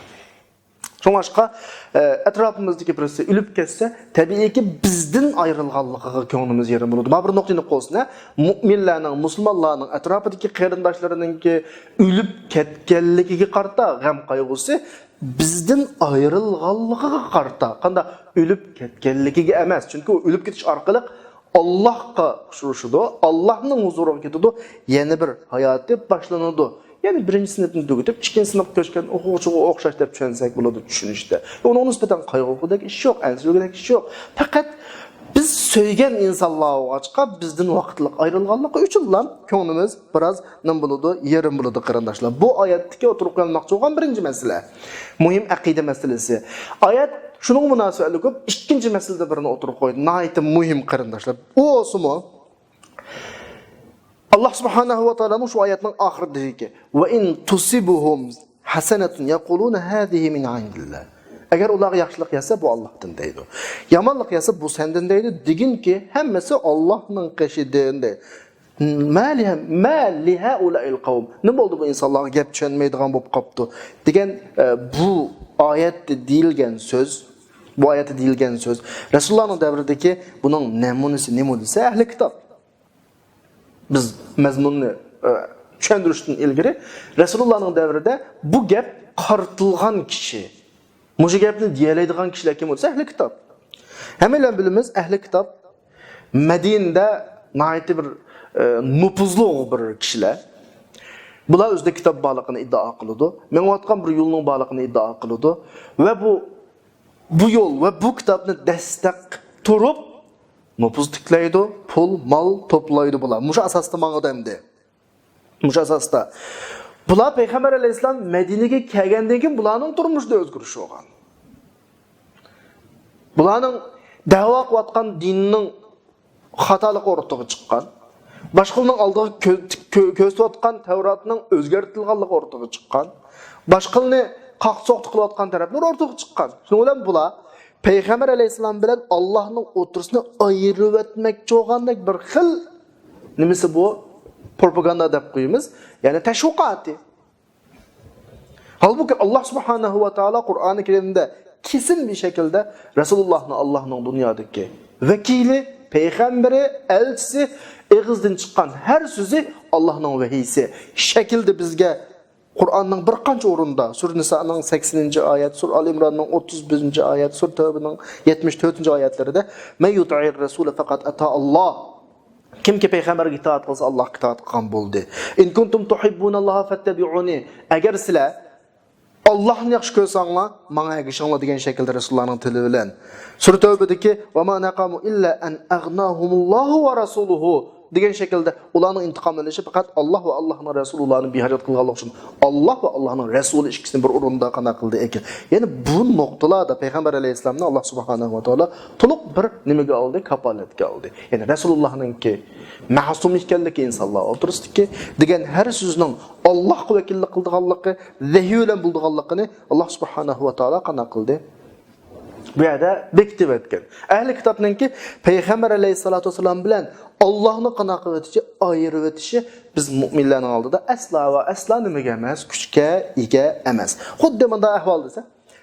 شۇڭلاشقا، ئە، ئەتراپىمىزدىكى بىرسى ئۆلۈپ كەتسە، تەبىئىيكى بىزدىن ئايرىلغانلىقىغا كۆڭلىمىز يېرىم بولىدۇ. مانا بىر نۇقتىنى قويسىنا، مۇئمىنلارنىڭ، مۇسۇلمانلارنىڭ ئەتراپىدىكى قېرىنداشلىرىنىڭكى ئۆلۈپ كەتكەنلىكىگە قارىتا غەم قايغۇسى بىزدىن ئايرىلغانلىقىغا قارىتا، قانداق ئۆلۈپ كەتكەنلىكىگە ئەمەس. چۈنكى ئۇ ئۆلۈپ كېتىش ئارقىلىق ئاللاھقا ئۇچرىشىدۇ، ئاللاھنىڭ ھۇزۇرىغا كېتىدۇ، يەنە بىر ھاياتى باشلىنىدۇ. يەنى بىرىنچى سىنىپنى تۈگىتىپ، ئىككىنچى سىنىپقا كۆچكەن ئوقۇغۇچىغا ئوخشاش دەپ چۈشەنسەك بولىدۇ، چۈشىنىشتە. ئۇنىڭغا نىسبەتەن قايغۇرغۇدەك ئىش يوق، ئەنسىرىگۈدەك ئىش يوق. پەقەت بىز سۆيگەن ئىنسانلار بولغاچقا، بىزدىن ۋاقىتلىق ئايرىلغانلىقى ئۈچۈنلا كۆڭلىمىز بىراز نېمە بولىدۇ، يېرىم بولىدۇ، قېرىنداشلار. بۇ ئايەتتىكى ئوتتۇرىغا قويۇلماقچى بولغان بىرىنچى مەسىلە. مۇھىم ئەقىدە مەسىلىسى. ئايەت شۇنىڭغا مۇناسىۋەتلىك بولۇپ، ئىككىنچى مەسىلىدە بىرنى ئوتتۇرىغا قويدى. ناھايىتى مۇھىم، قېرىنداشلار. ئۇ بولسىمۇ، ئاللا سۇبھانەھۇ ۋە تائالانىڭ شۇ ئايەتنىڭ ئاخىرىدا دېدىكى، «ۋە ئىن تۇسىبھۇم ھەسەنەتۇن يەقۇلۇنە ھازىھى مىن ئىندىللا.» ئەگەر ئۇلارغا ياخشىلىق يەتسە، بۇ ئاللاھتىن دەيدۇ. يامانلىق يەتسە، بۇ سەندىن دەيدۇ. دېگىنكى، ھەممىسى ئاللاھنىڭ قېشىدىن دەيدۇ. مە لىھە، مە لىھەئۇلائىل قەۋم. نېمە بولدى بۇ ئىنسانلارغا، گەپ چۈشەنمەيدىغان بولۇپ قاپتۇ؟ دېگەن، ئە، بۇ ئايەتتە دېيىلگەن سۆز، بۇ ئايەتتە دېيىلگەن سۆز، رەسۇلۇللانىڭ دەۋرىدىكى بۇنىڭ نەمۇنىسى نېمە دېسە، ئەھلى كىتاب. بىز مەزمۇننى، ئە، چۈشەندۈرۈشتىن ئىلگىرى، رەسۇلۇللانىڭ دەۋرىدە بۇ گەپ قارىتىلغان كىشى، مۇشۇ گەپنى دېيەلەيدىغان كىشىلەر كىم بولسا، ئەھلى كىتاب. ھەممەيلەن بىلىمىز، ئەھلى كىتاب مەدىنىدە ناھايىتى بىر، ئە، نوپۇزلۇق بىر كىشىلەر. بۇلار ئۆزىدە كىتاب بارلىقىنى ئىددىئا قىلىدۇ، مېڭىۋاتقان بىر يولنىڭ بارلىقىنى ئىددىئا قىلىدۇ ۋە بۇ بۇ يول ۋە بۇ كىتابنى دەستەك تۇرۇپ، نوپۇز تىكلەيدۇ، پۇل، مال توپلايدۇ بۇلار. مۇشۇ ئاساستا ماڭىدۇ ئەمدى. مۇشۇ ئاساستا. بۇلار پەيغەمبەر ئەلەيھىسسالام مەدىنىگە كەلگەندىن كېيىن بۇلارنىڭ تۇرمۇشىدا ئۆزگىرىش بولغان. بۇلارنىڭ دەۋا قىلىۋاتقان دىنىنىڭ خاتالىقى ئورتىغا چىققان. باشقىلارنىڭ ئالدىغا كۆ-، كۆ-، كۆرسىتىۋاتقان تەۋراتنىڭ ئۆزگەرتىلغانلىقى ئورتىغا چىققان. باشقىلارنى قاقسوقتا قىلىۋاتقان تەرەپلەر ئورتىغا چىققان. شۇنىڭ بىلەن بۇلار پەيغەمبەر ئەلەيھىسسالام بىلەن ئاللاھنىڭ ئوتتۇرىسىنى ئايرىۋەتمەكچى بولغاندەك بىر خىل نېمىسى بۇ؟ پروپاگاندا دەپ قويىمىز. يەنى تەشۋىقاتى. ھالبۇكى، ئاللا سۇبھانەھۇ ۋە تائالا قۇرئانى كەرىمدە كېسىن بىر شەكىلدە رەسۇلۇللاھنى ئاللاھنىڭ دۇنيادىكى ۋەكىلى، پەيغەمبىرى، ئەلچىسى، ئېغىزدىن چىققان ھەر سۆزى ئاللاھنىڭ ۋەھىيسى شەكلىدە بىزگە قۇرئاننىڭ بىر قانچە ئورنىدا، سۈرە نىسانىڭ سەكسىنىنچى ئايەت، سۈرە ئال ئىمراننىڭ ئوتتۇز بىرىنچى ئايەت، سۈرە تەۋبىنىڭ يەتمىش تۆتىنچى ئايەتلىرىدە، مەن يۇتىئىر رەسۇلە فەقەد ئەتا ئاللاھ. كىمكى پەيغەمبەرگە ئىتائەت قىلسا، ئاللاھقا ئىتائەت قىلغان بولدى. ئىن كۇنتۇم تۇھىببۇنەللاھە فەتتەبىئۇنى. ئەگەر سىلەر ئاللاھنى ياخشى كۆرسەڭلار، ماڭا ئەگىشىڭلار دېگەن شەكىلدە رەسۇلۇللانىڭ تىلى بىلەن. سۈرە تەۋبىدىكى، ۋەما نەقەمۇ ئىللا ئەن ئەغناھۇمۇللاھۇ ۋە رەسۇلۇھۇ دېگەن شەكىلدە ئۇلارنىڭ ئىنتىقامىنى ئېلىشى پەقەت ئاللاھ ۋە ئاللاھنىڭ رەسۇلى ئۇلارنى بىھاجەت قىلغانلىقى ئۈچۈن، ئاللاھ ۋە ئاللاھنىڭ رەسۇلى ئىككىسىنى بىر ئورۇندا قانداق قىلدى ئەكەل. يەنى بۇ نۇقتىلاردا پەيغەمبەر ئەلەيھىسسالامنى ئاللاھ سۇبھانەھۇ ۋە تائالا تولۇق بىر نېمىگە ئالدى؟ كاپالەتكە ئالدى. يەنى رەسۇلۇللاھنىڭكى مەسۇم ئىكەنلىكى، ئىنسانلار ئوتتۇرىسىدىكى دېگەن ھەر سۆزنىڭ ئاللاھقا ۋەكىللىك قىلىدىغانلىقى، ۋەھىي بىلەن بولىدىغانلىقىنى ئاللاھ سۇبھانەھۇ ۋە تائالا قانداق قىلدى؟ بۇ يەردە بېكىتىۋەتكەن. ئەھلى كىتابنىڭكى پەيغەمبەر ئەلەيھىسسالاتۇ ۋەسسالام بىلەن ئاللاھنى قانداق قىلىۋېتىشى، ئايرىۋېتىشى بىز مۆمىنلەرنىڭ ئالدىدا ئەسلا ۋە ئەسلا نېمىگە ئەمەس؟ كۈچكە ئىگە ئەمەس. خۇددى مۇنداق ئەھۋال دېسە،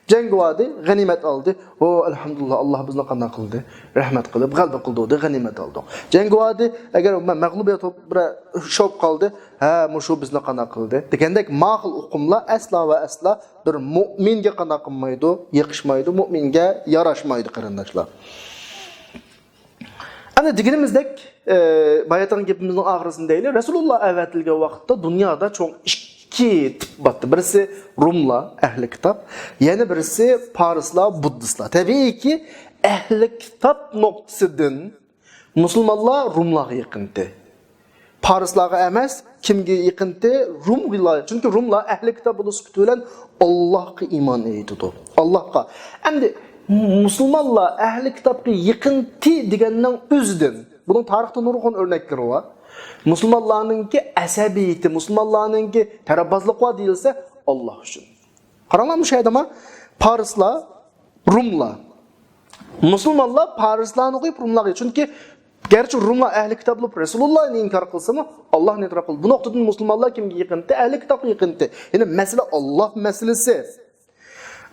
جەڭگە باردى، غەنىيمەت ئالدى. ئو، ئەلھەمدۇلىللا، ئاللا بىزنى قانداق قىلدى؟ رەھمەت قىلىپ، غەلىبە قىلدى، غەنىيمەت ئالدۇق. جەڭگە باردى، ئەگەر مە-، مەغلۇبىيەت بولۇپ بىرەر شوپ قالدى، ھە، مۇشۇ بىزنى قانداق قىلدى؟ دېگەندەك ما خىل ئۇقۇملار ئەسلا ۋە ئەسلا بىر مۆمىنگە قانداق قىلمايدۇ؟ يېقىشمايدۇ، مۆمىنگە ياراشمايدۇ، قېرىنداشلار. ئەنە دېگىنىمىزدەك، ئە، باياتىنقى گېپىمىزنىڭ ئاخىرىسىنى دەيلى. رەسۇلۇللا ئەۋەتىلگەن ۋاقىتتا دۇنيادا چوڭ ئىككى تىپ بارتتى. بىرسى روملار، ئەھلى كىتاب، يەنە بىرسى پارسلار، بۇددىستلار. تەبىئىيكى، ئەھلى كىتاب نۇقتىسىدىن مۇسۇلمانلار روملارغا يېقىنتى. پارسلارغا ئەمەس، كىمگە يېقىنتى؟ روملار. چۈنكى روملار ئەھلى كىتاب بولۇش سۈپىتى بىلەن ئاللاھقا ئىمان ئېيتىدۇ. ئاللاھقا. ئەمدى مۇسۇلمانلار ئەھلى كىتابقا يېقىنتى دېگەننىڭ ئۆزىدىن، بۇنىڭ تارىختا نۇرغۇن ئۆرنەكلىرى بار. مۇسۇلمانلارنىڭكى ئەسەبىيىتى، مۇسۇلمانلارنىڭكى تەرەپبازلىقى بار دېيىلسە، ئاللاھ ئۈچۈن. قاراڭلار، مۇشۇ يەردە ما پارسلار، روملار. مۇسۇلمانلار پارسلارنى قويۇپ روملارغا، چۈنكى گەرچە روملار ئەھلى كىتاب بولۇپ رەسۇلۇللانى ئىنكار قىلسىمۇ، ئاللاھنى ئېتىراپ قىلدى. بۇ نۇقتىدىن مۇسۇلمانلار كىمگە يېقىنتى؟ ئەھلى كىتابقا يېقىنتى. يەنى مەسىلە ئاللاھ مەسىلىسى.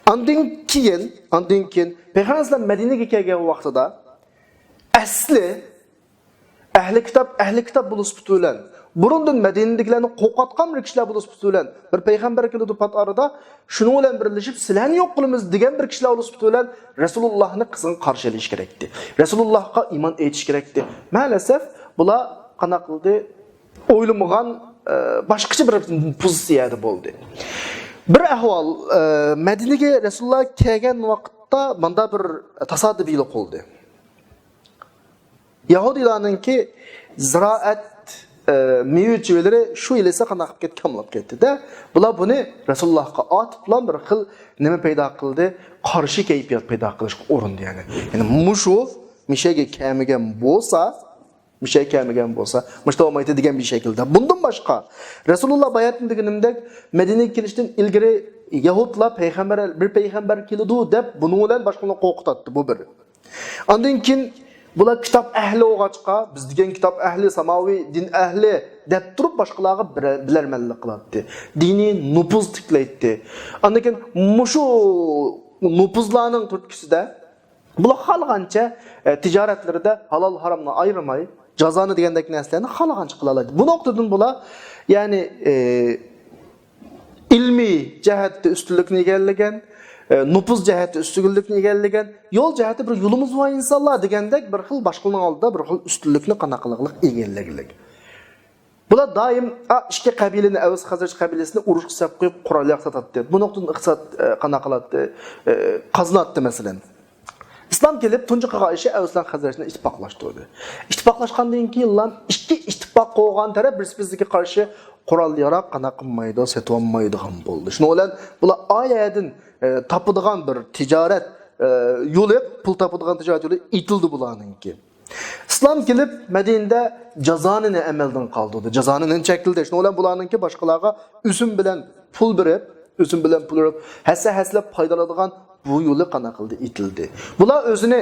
ئاندىن كېيىن، ئاندىن كېيىن پەيغەمبەر ئەلەيھىسسالام مەدىنىگە كەلگەن ۋاقتىدا ئەسلى ئەھلى كىتاب، ئەھلى كىتاب بولۇش سۈپىتى بىلەن، بۇرۇندىن مەدىنىدىكىلەرنى قورقۇتقان بىر كىشىلەر بولۇش سۈپىتى بىلەن، بىر پەيغەمبەر كېلىدۇ پات ئارىدا، شۇنىڭ بىلەن بىرلىشىپ سىلەرنى يوق قىلىمىز دېگەن بىر كىشىلەر بولۇش سۈپىتى بىلەن رەسۇلۇللاھنى قىزغىن قارشى ئېلىش كېرەكتى. رەسۇلۇللاھقا ئىمان ئېيتىش كېرەكتى. مەلەسەف، بۇلار قانداق قىلدى؟ ئويلىمىغان ئە، باشقىچە بىر پوزىتسىيەدە بولدى. بىر ئەھۋال، ئە، مەدىنىگە رەسۇلۇللا كەلگەن ۋاقىتتا ماندا بىر تاسادىپىيلىق بولدى. يەھۇدىيلارنىڭكى زىرائەت، ئە، مېۋە چىۋىلىرى شۇ يىل ئېسە قانداق قىلىپ كەتتى، كاملاپ كەتتى-دە. بۇلار بۇنى رەسۇلۇللاھقا ئاتىپلا بىر خىل نېمە پەيدا قىلدى؟ قارشى كەيپىيات پەيدا قىلىشقا ئۇرۇندى، يەنى. يەنى مۇشۇ مىشەگە كەلمىگەن بولسا، مىشەگە كەلمىگەن بولسا، مۇشتا بولمايتتى دېگەن بىر شەكىلدە. بۇندىن باشقا، رەسۇلۇللا باياتىن دېگىنىمدەك، مەدىنىگە كېلىشتىن ئىلگىرى يەھۇدلار پەيغەمبەر، بىر پەيغەمبەر كېلىدۇ دەپ بۇنىڭ بىلەن باشقىلارنى قورقۇتاتتى، بۇ بىر. ئاندىن كېيىن بۇلار كىتاب ئەھلى بولغاچقا، بىز دېگەن كىتاب ئەھلى، ساماۋى دىن ئەھلى دەپ تۇرۇپ باشقىلارغا بىرە-، بىلەرمەنلىك قىلاتتى. دىنىي نوپۇز تىكلەيتتى. ئاندىن كېيىن مۇشۇ نوپۇزلارنىڭ تۈرتكىسىدە بۇلار خالىغانچە، ئە، تىجارەتلىرىدە ھالال ھارامنى ئايرىماي، جازانى دېگەندەك نەرسىلەرنى خالىغانچە قىلالايدۇ. بۇ نۇقتىدىن بۇلار، يەنى، ئە، ئىلمىي جەھەتتە ئۈستۈنلۈكنى ئىگىلىگەن، ئە، نوپۇز جەھەتتە ئۈستۈنلۈكنى ئىگىلىگەن، يول جەھەتتە بىر يولىمىز بار ئىنسانلار دېگەندەك بىر خىل باشقىلارنىڭ ئالدىدا بىر خىل ئۈستۈنلۈكنى قانداق قىلغانلىق ئىگىلىگەنلىك. بۇلار دائىم، ئا، ئىككى قەبىلىنى، ئەۋس خەزرەج قەبىلىسىنى ئۇرۇشقا سەپ قويۇپ، قورال ياساتاتتى. بۇ نۇقتىدىن ئىقتىساد، ئە، قانداق قىلاتتى؟ ئە، قازىناتتى، مەسىلەن. ئىسلام كېلىپ، تۇنجى قىلغان ئىشى ئەۋس بىلەن خەزرەجنى ئىتتىپاقلاشتۇردى. ئىتتىپاقلاشقاندىن كېيىنلا ئىككى ئىتتىپاق قوغان تەرەپ بىرسى-بىرسىگە قارشى قورال-ياراغ قانداق قىلمايدۇ، سېتىۋالمايدىغان بولدى. شۇنىڭ بىلەن بۇلار ئايەدىن، ئە، تاپىدىغان بىر تىجارەت، ئە، يولى، پۇل تاپىدىغان تىجارەت يولى ئېتىلدى بۇلارنىڭكى. ئىسلام كېلىپ، مەدىنىدە جازانىنى ئەمەلدىن قالدۇردى. جازانىنى چەكلىدى. شۇنىڭ بىلەن بۇلارنىڭكى باشقىلارغا ئۈسۈم بىلەن پۇل بېرىپ، ئۈسۈم بىلەن پۇل بېرىپ، ھەسسە-ھەسسىلەپ پايدىلىنىدىغان بۇ يولى قانداق قىلدى؟ ئېتىلدى. بۇلار ئۆزىنى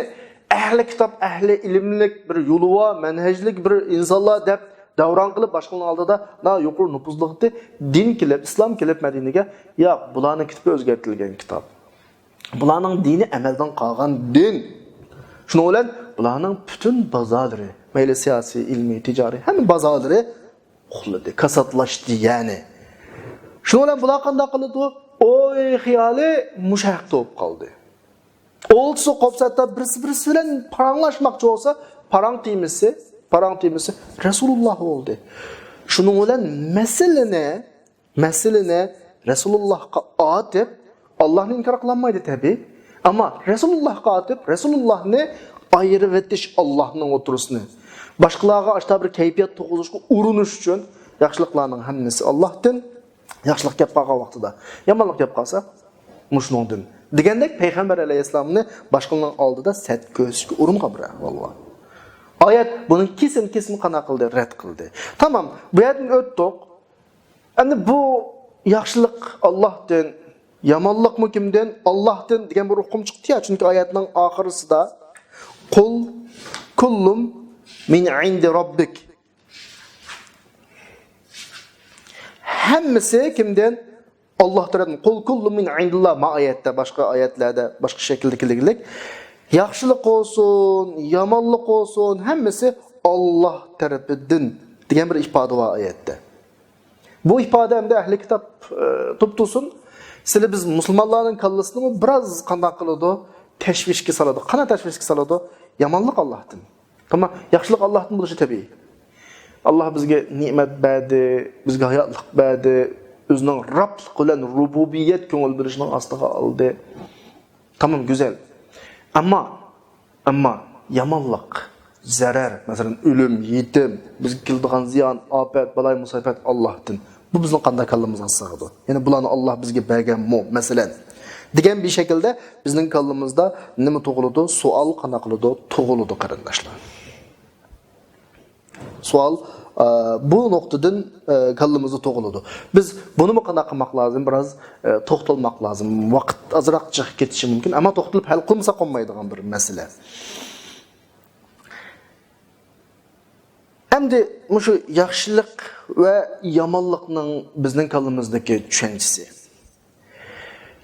ئەھلى كىتاب، ئەھلى ئىلىملىك، بىر يولى بار، مەنھەجلىك بىر ئىنسانلار دەپ دەۋران قىلىپ، باشقىلارنىڭ ئالدىدا نا يۇقىرى نوپۇزلۇقتى. دىن كېلىپ، ئىسلام كېلىپ مەدىنىگە، ياق، بۇلارنىڭ كىتابى ئۆزگەرتىلگەن كىتاب. بۇلارنىڭ دىنى ئەمەلدىن قالغان دىن. شۇنىڭ بىلەن بۇلارنىڭ پۈتۈن بازارلىرى، مەيلى سىياسىي، ئىلمىي، تىجارىي، ھەممە بازارلىرى ئۇخلىدى، كاساتلاشتى يەنى. شۇنىڭ بىلەن بۇلار قانداق قىلىدۇ؟ ئوي خىيالى مۇشۇ ھەقتە بولۇپ قالدى. ئولتۇرسا قوپسا، ھەتتا بىرسى بىرسى بىلەن پاراڭلاشماقچى بولسا، پاراڭ تېمىسى، پاراڭ تېمىسى رەسۇلۇللاھ بولدى. شۇنىڭ بىلەن مەسىلىنى مەسىلىنى رەسۇلۇللاھقا ئاتىپ، ئاللاھنى ئىنكار قىلالمايدۇ تەبىئىي. ئەمما رەسۇلۇللاھقا ئاتىپ، رەسۇلۇللاھنى ئايرىۋېتىش ئاللاھنىڭ ئوتتۇرىسىنى. باشقىلارغا ئاشتا بىر كەيپىيات تۇرغۇزۇشقا ئۇرۇنۇش ئۈچۈن ياخشىلىقلارنىڭ ھەممىسى ئاللاھتىن، ياخشىلىق كەپ قالغان ۋاقتىدا، يامانلىق كەپ قالسا، مۇشۇنىڭدىن. دېگەندەك پەيغەمبەر ئەلەيھىسسالامنى باشقىلارنىڭ ئالدىدا سەت كۆرسىتىشكە ئۇرۇنغان بىر ئەھۋال بار. ئايەت بۇنى كېسىن-كېسىن قانداق قىلدى؟ رەت قىلدى. تامام، بۇ يەردىن ئۆتتۇق. ئەمدى بۇ ياخشىلىق ئاللاھتىن، يامانلىقمۇ كىمدىن؟ ئاللاھتىن دېگەن بىر ئۇقۇم چىقتى يا، چۈنكى ئايەتنىڭ ئاخىرىسىدا، قۇل كۇللۇم مىن ئىندى راببىك. ھەممىسى كىمدىن؟ ئاللاھ تەرەپتىن. قۇل كۇللۇم مىن ئىندىللاھ، ما ئايەتتە، باشقا ئايەتلەردە، باشقا شەكىلدە كېلىگلىك. ياخشىلىق بولسۇن، يامانلىق بولسۇن، ھەممىسى ئاللاھ تەرىپىدىن دېگەن بىر ئىپادە بار ئايەتتە. بۇ ئىپادە ئەمدى ئەھلى كىتاب، ئە، توپتۇسۇن، سىلى بىز مۇسۇلمانلارنىڭ كاللىسىنىمۇ بىراز قانداق قىلىدۇ؟ تەشۋىشكە سالىدۇ. قانداق تەشۋىشكە سالىدۇ؟ يامانلىق ئاللاھتىن. تامام، ياخشىلىق ئاللاھتىن بولۇشى تەبىئىي. ئاللاھ بىزگە نېمەت بەردى، بىزگە ھاياتلىق بەردى، ئۆزىنىڭ رابلىق بىلەن رۇبۇبىيەت كۆڭۈل بۆلۈشىنىڭ ئاستىغا ئالدى. تامام، گۈزەل. ئەمما، ئەمما يامانلىق، زەرەر، مەسىلەن، ئۆلۈم، يېتىم، بىزگە كېلىدىغان زىيان، ئاپەت، بالاي مۇسىبەت ئاللاھتىن. بۇ بىزنىڭ قانداق كاللىمىزغا سىغىدۇ؟ يەنى بۇلارنى ئاللاھ بىزگە بەرگەنمۇ، مەسىلەن؟ دېگەن بىر شەكىلدە بىزنىڭ كاللىمىزدا نېمە تۇغۇلىدۇ؟ سوئال قانداق قىلىدۇ؟ تۇغۇلىدۇ، قېرىنداشلار. سوئال، ئە، بۇ نۇقتىدىن، ئە، كاللىمىزدا تۇغۇلىدۇ. بىز بۇنىمۇ قانداق قىلماق لازىم؟ بىراز، ئە، توختالماق لازىم. ۋاقىت ئازراق جىق كېتىشى مۇمكىن، ئەمما توختىلىپ ھەل قىلمىساق بولمايدىغان بىر مەسىلە. ئەمدى مۇشۇ ياخشىلىق ۋە يامانلىقنىڭ بىزنىڭ كاللىمىزدىكى چۈشەنچىسى.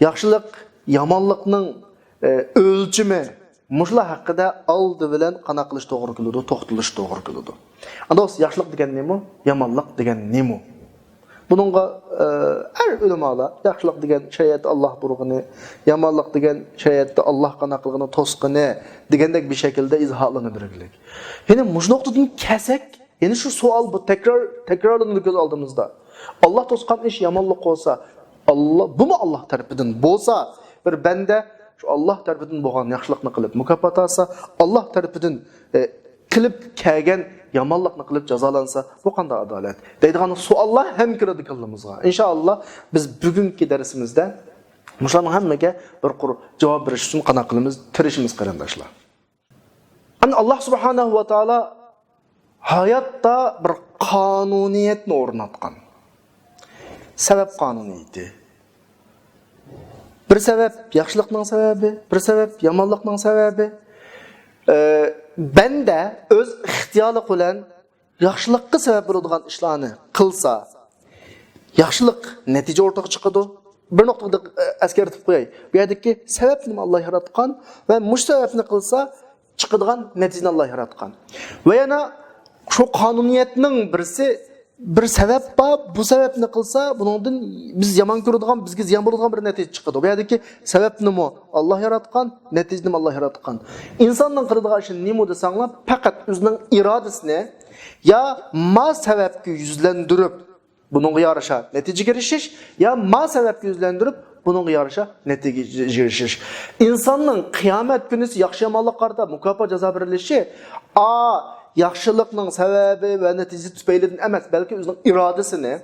ياخشىلىق، يامانلىقنىڭ، ئە، ئۆلچىمى، مۇشۇلار ھەققىدە ئالدى بىلەن قانداق قىلىش توغرا كېلىدۇ، توختىلىش توغرا كېلىدۇ. ئەمدى ياخشىلىق دېگەن نېمە؟ يامانلىق دېگەن نېمە؟ بۇنىڭغا، ئە، ھەر ئۆلىمالار ياخشىلىق دېگەن شەرىئەتتە ئاللاھ بۇيرۇغىنى، يامانلىق دېگەن شەرىئەتتە ئاللاھ قانداق قىلغىنى توسقىنى دېگەندەك بىر شەكىلدە ئىزاھاتلىنىپ بېرىگلىك. يەنى مۇشۇ نۇقتىدىن كەلسەك، يەنە شۇ سوئال، بۇ تەكرار، تەكرارلىنىدۇ كۆز ئالدىمىزدا. ئاللا توسقان ئىش يامانلىق بولسا، ئاللا، بۇمۇ ئاللا تەرىپىدىن بولسا، بىر بەندە شۇ ئاللا تەرىپىدىن بولغان ياخشىلىقنى قىلىپ مۇكاپات ئالسا، ئاللا تەرىپىدىن، ئە، قىلىپ كەلگەن يامانلىقنى قىلىپ جازالانسا، بۇ قانداق ئادالەت؟ دەيدىغان سوئاللار ھەم كىرىدۇ كاللىمىزغا. ئىنشائاللا، بىز بۈگۈنكى دەرسىمىزدە مۇشۇلارنىڭ ھەممىگە بىر قۇر جاۋاب بېرىش ئۈچۈن قانداق قىلىمىز؟ تىرىشىمىز، قېرىنداشلار. ئەنە، ئاللا سۇبھانەھۇ ۋە تائالا ھاياتتا بىر قانۇنىيەتنى ئورناتقان. سەۋەب قانۇنىيىتى. بىر سەۋەب ياخشىلىقنىڭ سەۋەبى، بىر سەۋەب يامانلىقنىڭ سەۋەبى. ئە، بەندە ئۆز ئىختىيارلىقى بىلەن ياخشىلىققا سەۋەب بولىدىغان ئىشلارنى قىلسا، ياخشىلىق نەتىجە ئورتىغا چىقىدۇ. بىر نۇقتىدا، ئە، ئەسكەرتىپ قوياي. بۇ يەردىكى سەۋەبنى ئاللا ياراتقان ۋە مۇشۇ سەۋەبنى قىلسا، چىقىدىغان نەتىجىنى ئاللا ياراتقان. ۋە يەنە شۇ قانۇنىيەتنىڭ بىرسى، بىر سەۋەب بار، بۇ سەۋەبنى قىلسا، بۇنىڭدىن بىز يامان كۆرىدىغان، بىزگە زىيان بولىدىغان بىر نەتىجە چىقىدۇ. بۇ يەردىكى سەۋەبنىمۇ ئاللا ياراتقان، نەتىجىنىمۇ ئاللا ياراتقان. ئىنساننىڭ قىلىدىغان ئىشى نېمە دېسەڭلار، پەقەت ئۆزىنىڭ ئىرادىسىنى يا ما سەۋەبكە يۈزلەندۈرۈپ، بۇنىڭغا يارىشا نەتىجىگە ئېرىشىش، يا ما سەۋەبكە يۈزلەندۈرۈپ، بۇنىڭغا يارىشا نەتىجىگە ئېرىشىش. ئىنساننىڭ قىيامەت كۈنىسى ياخشى-يامانلىققا قارىتا مۇكاپات، جازا بېرىلىشى، ئا، ياخشىلىقنىڭ سەۋەبى ۋە نەتىجىسى تۈپەيلىدىن ئەمەس، بەلكى ئۆزىنىڭ ئىرادىسىنى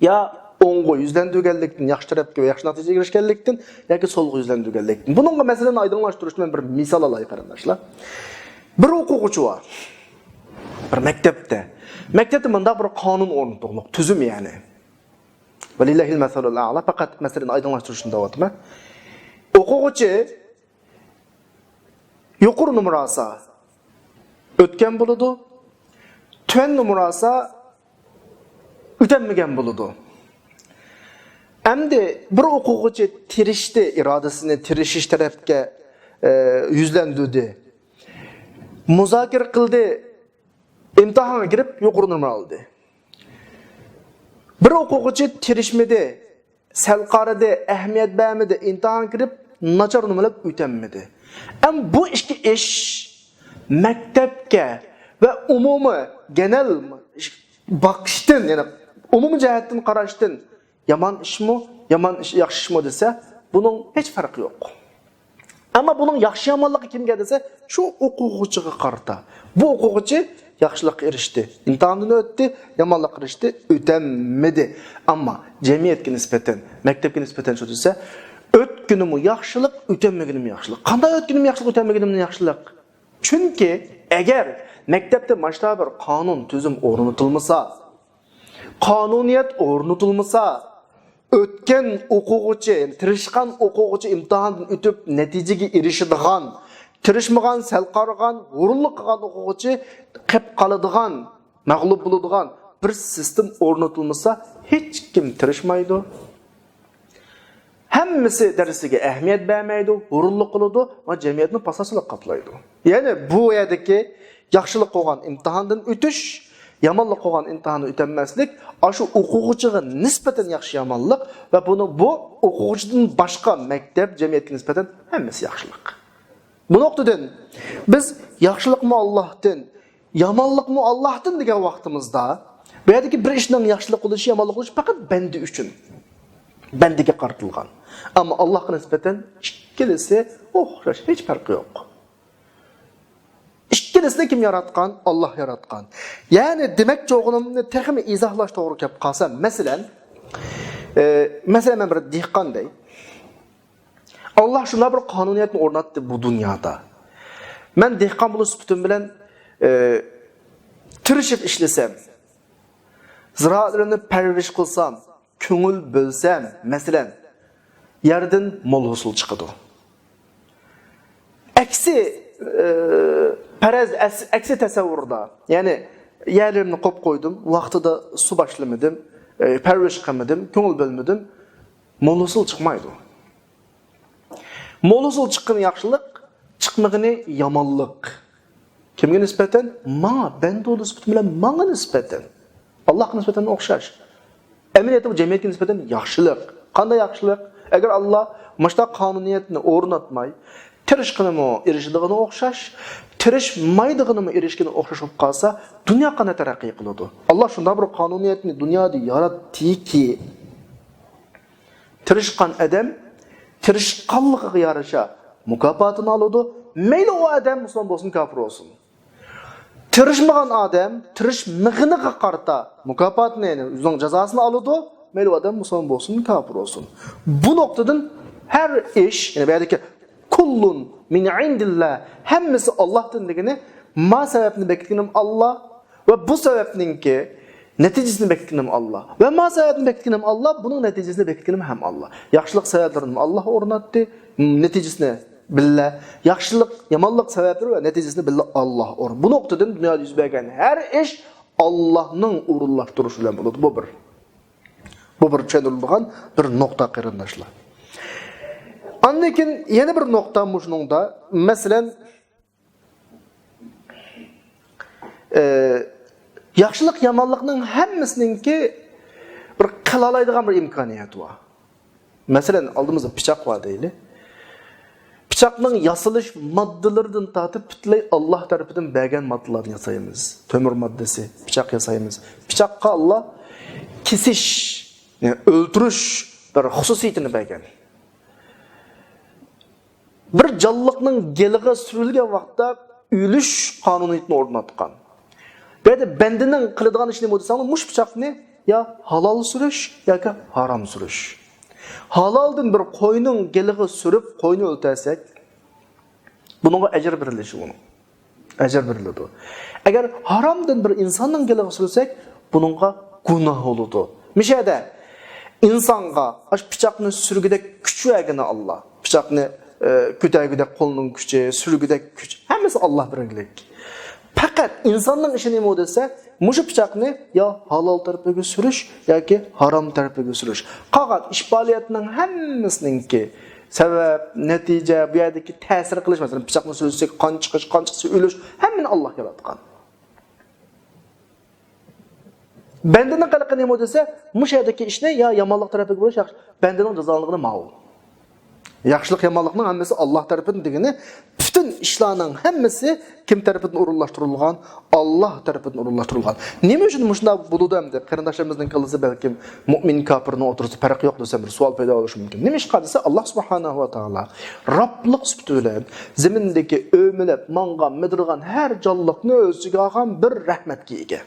يا ئوڭغا يۈزلەندۈرگەنلىكتىن، ياخشى تەرەپكە ۋە ياخشى نەتىجىگە ئېرىشكەنلىكتىن، ياكى سولغا يۈزلەندۈرگەنلىكتىن. بۇنىڭغا مەسىلىنى ئايدىڭلاشتۇرۇش ئۈچۈن مەن بىر مىسال ئالاي، قېرىنداشلار. بىر ئوقۇغۇچى بار. بىر مەكتەپتە. مەكتەپتە مۇنداق بىر قانۇن ئورنىتىلغان، تۈزۈم يەنى. ۋەلىللاھىل مەسەلۇل ئەئلا، پەقەت مەسىلىنى ئايدىڭلاشتۇرۇشنى دەۋاتىمەن. ئوقۇغۇچى يۇقىرى نومۇر ئالسا، ئۆتكەن بولىدۇ. تۆۋەن نومۇر ئالسا، ئۆتەلمىگەن بولىدۇ. ئەمدى بىر ئوقۇغۇچى تىرىشتى، ئىرادىسىنى تىرىشىش تەرەپكە، ئە، يۈزلەندۈردى. مۇزاكىرە قىلدى، ئىمتىھانغا كىرىپ يۇقىرى نومۇر ئالدى. بىر ئوقۇغۇچى تىرىشمىدى، سەل قارىدى، ئەھمىيەت بەرمىدى، ئىمتىھانغا كىرىپ ناچار نومۇر ئېلىپ ئۆتەلمىدى. ئەمما بۇ ئىككى ئىش مەكتەپكە ۋە ئومۇمىي گېنەل باقىشتىن، يەنى ئومۇمىي جەھەتتىن قاراشتىن يامان ئىشمۇ، يامان ئىش، ياخشى ئىشمۇ دېسە، بۇنىڭ ھېچ پەرقى يوق. ئەمما بۇنىڭ ياخشى-يامانلىقى كىمگە دېسە، شۇ ئوقۇغۇچىغا قارىتا. بۇ ئوقۇغۇچى ياخشىلىققا ئېرىشتى، ئىمتىھاندىن ئۆتتى، يامانلىققا ئېرىشتى، ئۆتەلمىدى. ئەمما جەمئىيەتكە نىسبەتەن، مەكتەپكە نىسبەتەن شۇ دېسە، ئۆتكىنىمۇ ياخشىلىق، ئۆتەلمىگىنىمۇ ياخشىلىق. قانداق ئۆتكىنىم ياخشىلىق، ئۆتەلمىگىنىم ياخشىلىق؟ چۈنكى ئەگەر مەكتەپتە ماشتا بىر قانۇن، تۈزۈم ئورنىتىلمىسا، قانۇنىيەت ئورنىتىلمىسا، ئۆتكەن ئوقۇغۇچى، يەنى تىرىشقان ئوقۇغۇچى ئىمتىھاندىن ئۆتۈپ نەتىجىگە ئېرىشىدىغان، تىرىشمىغان، سەل قارىغان، ھۇرۇنلۇق قىلغان ئوقۇغۇچى قېپ قالىدىغان، مەغلۇپ بولىدىغان بىر سىستېما ئورنىتىلمىسا، ھېچكىم تىرىشمايدۇ. ھەممىسى دەرسىگە ئەھمىيەت بەرمەيدۇ، ھۇرۇنلۇق قىلىدۇ ۋە جەمئىيەتنى پاساتچىلىققا قاپلايدۇ. يەنى بۇ يەردىكى ياخشىلىق قىلغان ئىمتىھاندىن ئۆتۈش، يامانلىق قىلغان ئىمتىھاندىن ئۆتەلمەسلىك، ئاشۇ ئوقۇغۇچىغا نىسبەتەن ياخشى-يامانلىق ۋە بۇنى، بۇ ئوقۇغۇچىدىن باشقا مەكتەپ، جەمئىيەتكە نىسبەتەن ھەممىسى ياخشىلىق. بۇ نۇقتىدىن بىز ياخشىلىقمۇ ئاللاھتىن، يامانلىقمۇ ئاللاھتىن دېگەن ۋاقتىمىزدا، بۇ يەردىكى بىر ئىشنىڭ ياخشىلىق بولۇشى، يامانلىق بولۇشى پەقەت بەندە ئۈچۈن. بەندىگە قارىتىلغان. ئەمما ئاللاھقا نىسبەتەن ئىككىلىسى ئوخشاش، ھېچ پەرقى يوق. ئىككىلىسىنى كىم ياراتقان؟ ئاللاھ ياراتقان. يەنى دېمەكچى بولغىنىمنى تېخىمۇ ئىزاھلاش توغرا كەپ قالسا، مەسىلەن، ئە، مەسىلەن، مەن بىر دېھقان دەي. ئاللاھ شۇنداق بىر قانۇنىيەتنى ئورناتتى بۇ دۇنيادا. مەن دېھقان بولۇش سۈپىتىم بىلەن، ئە، تىرىشىپ ئىشلىسەم، زىرائەتلىرىمنى پەرۋىش قىلسام، كۆڭۈل بۆلسەم، مەسىلەن، يەردىن مول ھوسۇل چىقىدۇ. ئەكسى، ئە، پەرەز، ئەس-، ئەكسى تەسەۋۋۇردا، يەنى يەرلىرىمنى قوپ قويدۇم، ۋاقتىدا سۇ باشلىمىدىم، ئە، پەرۋىش قىلمىدىم، كۆڭۈل بۆلمىدىم، مول ھوسۇل چىقمايدۇ. مول ھوسۇل چىققىنى ياخشىلىق، چىقمىغىنى يامانلىق. كىمگە نىسبەتەن؟ ماڭا، بەندە بولۇش سۈپىتىم بىلەن ماڭا نىسبەتەن. ئاللاھقا نىسبەتەن ئوخشاش. ئەمەلىيەتتە بۇ جەمئىيەتكە نىسبەتەن ياخشىلىق. قانداق ياخشىلىق؟ ئەگەر ئاللاھ مۇشۇنداق قانۇنىيەتنى ئورناتماي، تىرىشقىنىمۇ ئېرىشىدىغىنى ئوخشاش، تىرىشمايدىغىنىمۇ ئېرىشكىنى ئوخشاش بولۇپ قالسا، دۇنيا قانداق تەرەققىي قىلىدۇ؟ ئاللا شۇنداق بىر قانۇنىيەتنى دۇنيادا ياراتتىكى، تىرىشقان ئادەم تىرىشقانلىقىغا يارىشا مۇكاپاتىنى ئالىدۇ. مەيلى ئۇ ئادەم مۇسۇلمان بولسۇن، كاپىر بولسۇن. تىرىشمىغان ئادەم تىرىشمىغىنىغا قارىتا مۇكاپاتنى، يەنى ئۆزىنىڭ جازاسىنى ئالىدۇ. مەيلى ئۇ ئادەم مۇسۇلمان بولسۇن، كاپىر بولسۇن. بۇ نۇقتىدىن ھەر ئىش، يەنى بۇ يەردىكى كۇللۇن مىن ئىندىللا، ھەممىسى ئاللاھتىن دېگىنى، ما سەۋەبنى بەكىتكىنىم ئاللا ۋە بۇ سەۋەبنىڭكى نەتىجىسىنى بەكىتكىنىم ئاللا ۋە ما سەۋەبنى بەكىتكىنىم ئاللا، بۇنىڭ نەتىجىسىنى بەكىتكىنىم ھەم ئاللا. ياخشىلىق سەۋەبلىرىنى ئاللا ئورناتتى، نەتىجىسىنى بىللە، ياخشىلىق، يامانلىق سەۋەبلىرى ۋە نەتىجىسىنى بىللە ئاللا ئورۇن. بۇ نۇقتىدىن دۇنيادا يۈز بەرگەن ھەر ئىش ئاللانىڭ ئورۇنلاشتۇرۇشى بىلەن بولىدۇ. بۇ بىر، بۇ بىر چۈشەندۈرۈلىدىغان بىر نۇقتا، قېرىنداشلار. ئاندىن كېيىن يەنە بىر نۇقتا مۇشۇنىڭدا، مەسىلەن، ئە، ياخشىلىق، يامانلىقنىڭ ھەممىسىنىڭكى بىر قىلالايدىغان بىر ئىمكانىيەت بار. مەسىلەن، ئالدىمىزدا پىچاق بار دەيلى. پىچاقنىڭ ياسىلىش ماددىلىرىدىن تارتىپ پۈتۈنلەي ئاللا تەرىپىدىن بەرگەن ماددىلاردىن ياسايمىز. تۆمۈر ماددىسى، پىچاق ياسايمىز. پىچاققا ئاللا كېسىش، يەنى ئۆلتۈرۈش بىر خۇسۇسىيىتىنى بەرگەن. بىر جانلىقنىڭ گېلىغا سۈرۈلگەن ۋاقىتتا ئۆلۈش قانۇنىيىتىنى ئورناتقان. بۇ يەردە بەندىنىڭ قىلىدىغان ئىشى نېمە دېسەڭلار، مۇشۇ پىچاقنى يا ھالال سۈرۈش ياكى ھارام سۈرۈش. ھالالدىن بىر قوينىڭ گېلىغا سۈرۈپ، قوينى ئۆلتۈرسەك، بۇنىڭغا ئەجىر بېرىلىشى ئۇنىڭ. ئەجىر بېرىلىدۇ. ئەگەر ھارامدىن بىر ئىنساننىڭ گېلىغا سۈرسەك، بۇنىڭغا گۇناھ بولىدۇ. مۇشۇ يەردە ئىنسانغا ئاشۇ پىچاقنى سۈرگۈدەك كۈچ بەرگىنى ئاللا. پىچاقنى، ئە، كۆتەرگۈدەك قولنىڭ كۈچى، سۈرگۈدەك كۈچ، ھەممىسى ئاللا بەرگۈدەك. پەقەت ئىنساننىڭ ئىشى نېمە دېسە، مۇشۇ پىچاقنى يا ھالال تەرىپىگە سۈرۈش ياكى ھارام تەرىپىگە سۈرۈش. قالغان ئىش پائالىيەتنىڭ ھەممىسىنىڭكى سەۋەب، نەتىجە، بۇ يەردىكى تەسىر قىلىش، مەسىلەن، پىچاقنى سۈرسەك قان چىقىش، قان چىقسا ئۆلۈش، ھەممىنى ئاللا ياراتقان. بەندىنىڭ قىلىقى نېمە دېسە، مۇشۇ يەردىكى ئىشنى يا يامانلىق تەرەپىگە بۇرۇش، ياخشى، بەندىنىڭ جازالىنىدىغىنى ماۋۇ. ياخشىلىق، يامانلىقنىڭ ھەممىسى ئاللا تەرىپىدىن دېگىنى، پۈتۈن ئىشلارنىڭ ھەممىسى كىم تەرىپىدىن ئورۇنلاشتۇرۇلغان؟ ئاللا تەرىپىدىن ئورۇنلاشتۇرۇلغان. نېمە ئۈچۈن مۇشۇنداق بولىدۇ ئەمدى؟ قېرىنداشلىرىمىزنىڭ كاللىسى بەلكىم مۇئمىن كاپىرنىڭ ئوتتۇرىسىدا پەرق يوق دېسەم، بىر سوئال پەيدا بولۇشى مۇمكىن. نېمىشقا دېسە، ئاللا سۇبھانەھۇ ۋە تائالا رابلىق سۈپىتى بىلەن زېمىندىكى ئۆمىلەپ ماڭغان، مىدىرغان ھەر جانلىقنى ئۆز ئىچىگە ئالغان بىر رەھمەتكە ئىگە.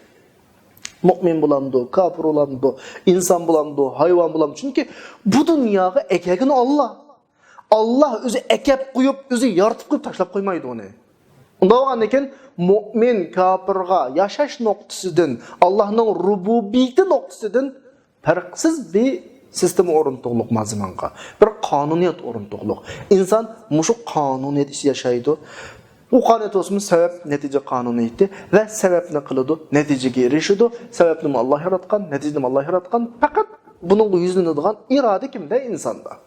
مۇئمىن بولامدۇ، كاپىر بولامدۇ، ئىنسان بولامدۇ، ھايۋان بولامدۇ؟ چۈنكى بۇ دۇنياغا ئەكەلگىنى ئاللا. ئاللا ئۆزى ئەكەپ قويۇپ، ئۆزى يارىتىپ قويۇپ تاشلاپ قويمايدۇ ئۇنى. ئۇنداق بولغاندىن كېيىن مۇئمىن كاپىرغا ياشاش نۇقتىسىدىن، ئاللانىڭ رۇبۇبىيىتى نۇقتىسىدىن پەرقسىز بىر سىستېما ئورنىتىغلىق مۇلازىمەنغا. بىر قانۇنىيەت ئورنىتىغلىق. ئىنسان مۇشۇ قانۇنىيەت ئىچىدە ياشايدۇ. ئۇ قانۇنىيەت بولسىمۇ سەۋەب نەتىجە قانۇنىيىتى ۋە سەۋەبنى قىلىدۇ، نەتىجىگە ئېرىشىدۇ. سەۋەبنىمۇ ئاللا ياراتقان، نەتىجىنىمۇ ئاللا ياراتقان. پەقەت بۇنىڭغا يۈزلىنىدىغان ئىرادە كىمدە؟ ئىنساندا.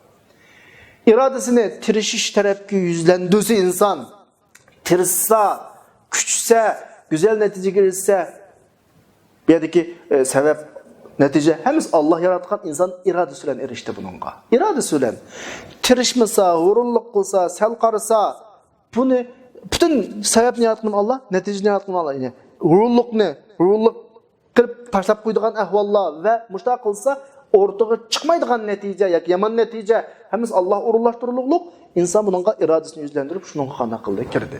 ئىرادىسىنى تىرىشىش تەرەپكە يۈزلەندۈرسە ئىنسان، تىرىشسا، كۈچىسە، گۈزەل نەتىجىگە ئېرىشسە، بۇ يەردىكى، ئە، سەۋەب، نەتىجە ھەممىسى ئاللا ياراتقان، ئىنسان ئىرادىسى بىلەن ئېرىشتى بۇنىڭغا. ئىرادىسى بىلەن. تىرىشمىسا، ھۇرۇنلۇق قىلسا، سەل قارىسا، بۇنى پۈتۈن سەۋەبنى ياراتقان ئاللا، نەتىجىنى ياراتقان ئاللا. يەنى ھۇرۇنلۇقنى، ھۇرۇنلۇق قىلىپ تاشلاپ قويىدىغان ئەھۋاللار ۋە مۇشۇنداق قىلسا ئورتىغا چىقمايدىغان نەتىجە ياكى يامان نەتىجە، ھەممىسى ئاللا ئورۇنلاشتۇرۇلۇقلۇق. ئىنسان بۇنىڭغا ئىرادىسىنى يۈزلەندۈرۈپ، شۇنىڭغا قانداق قىلدى؟ كىردى.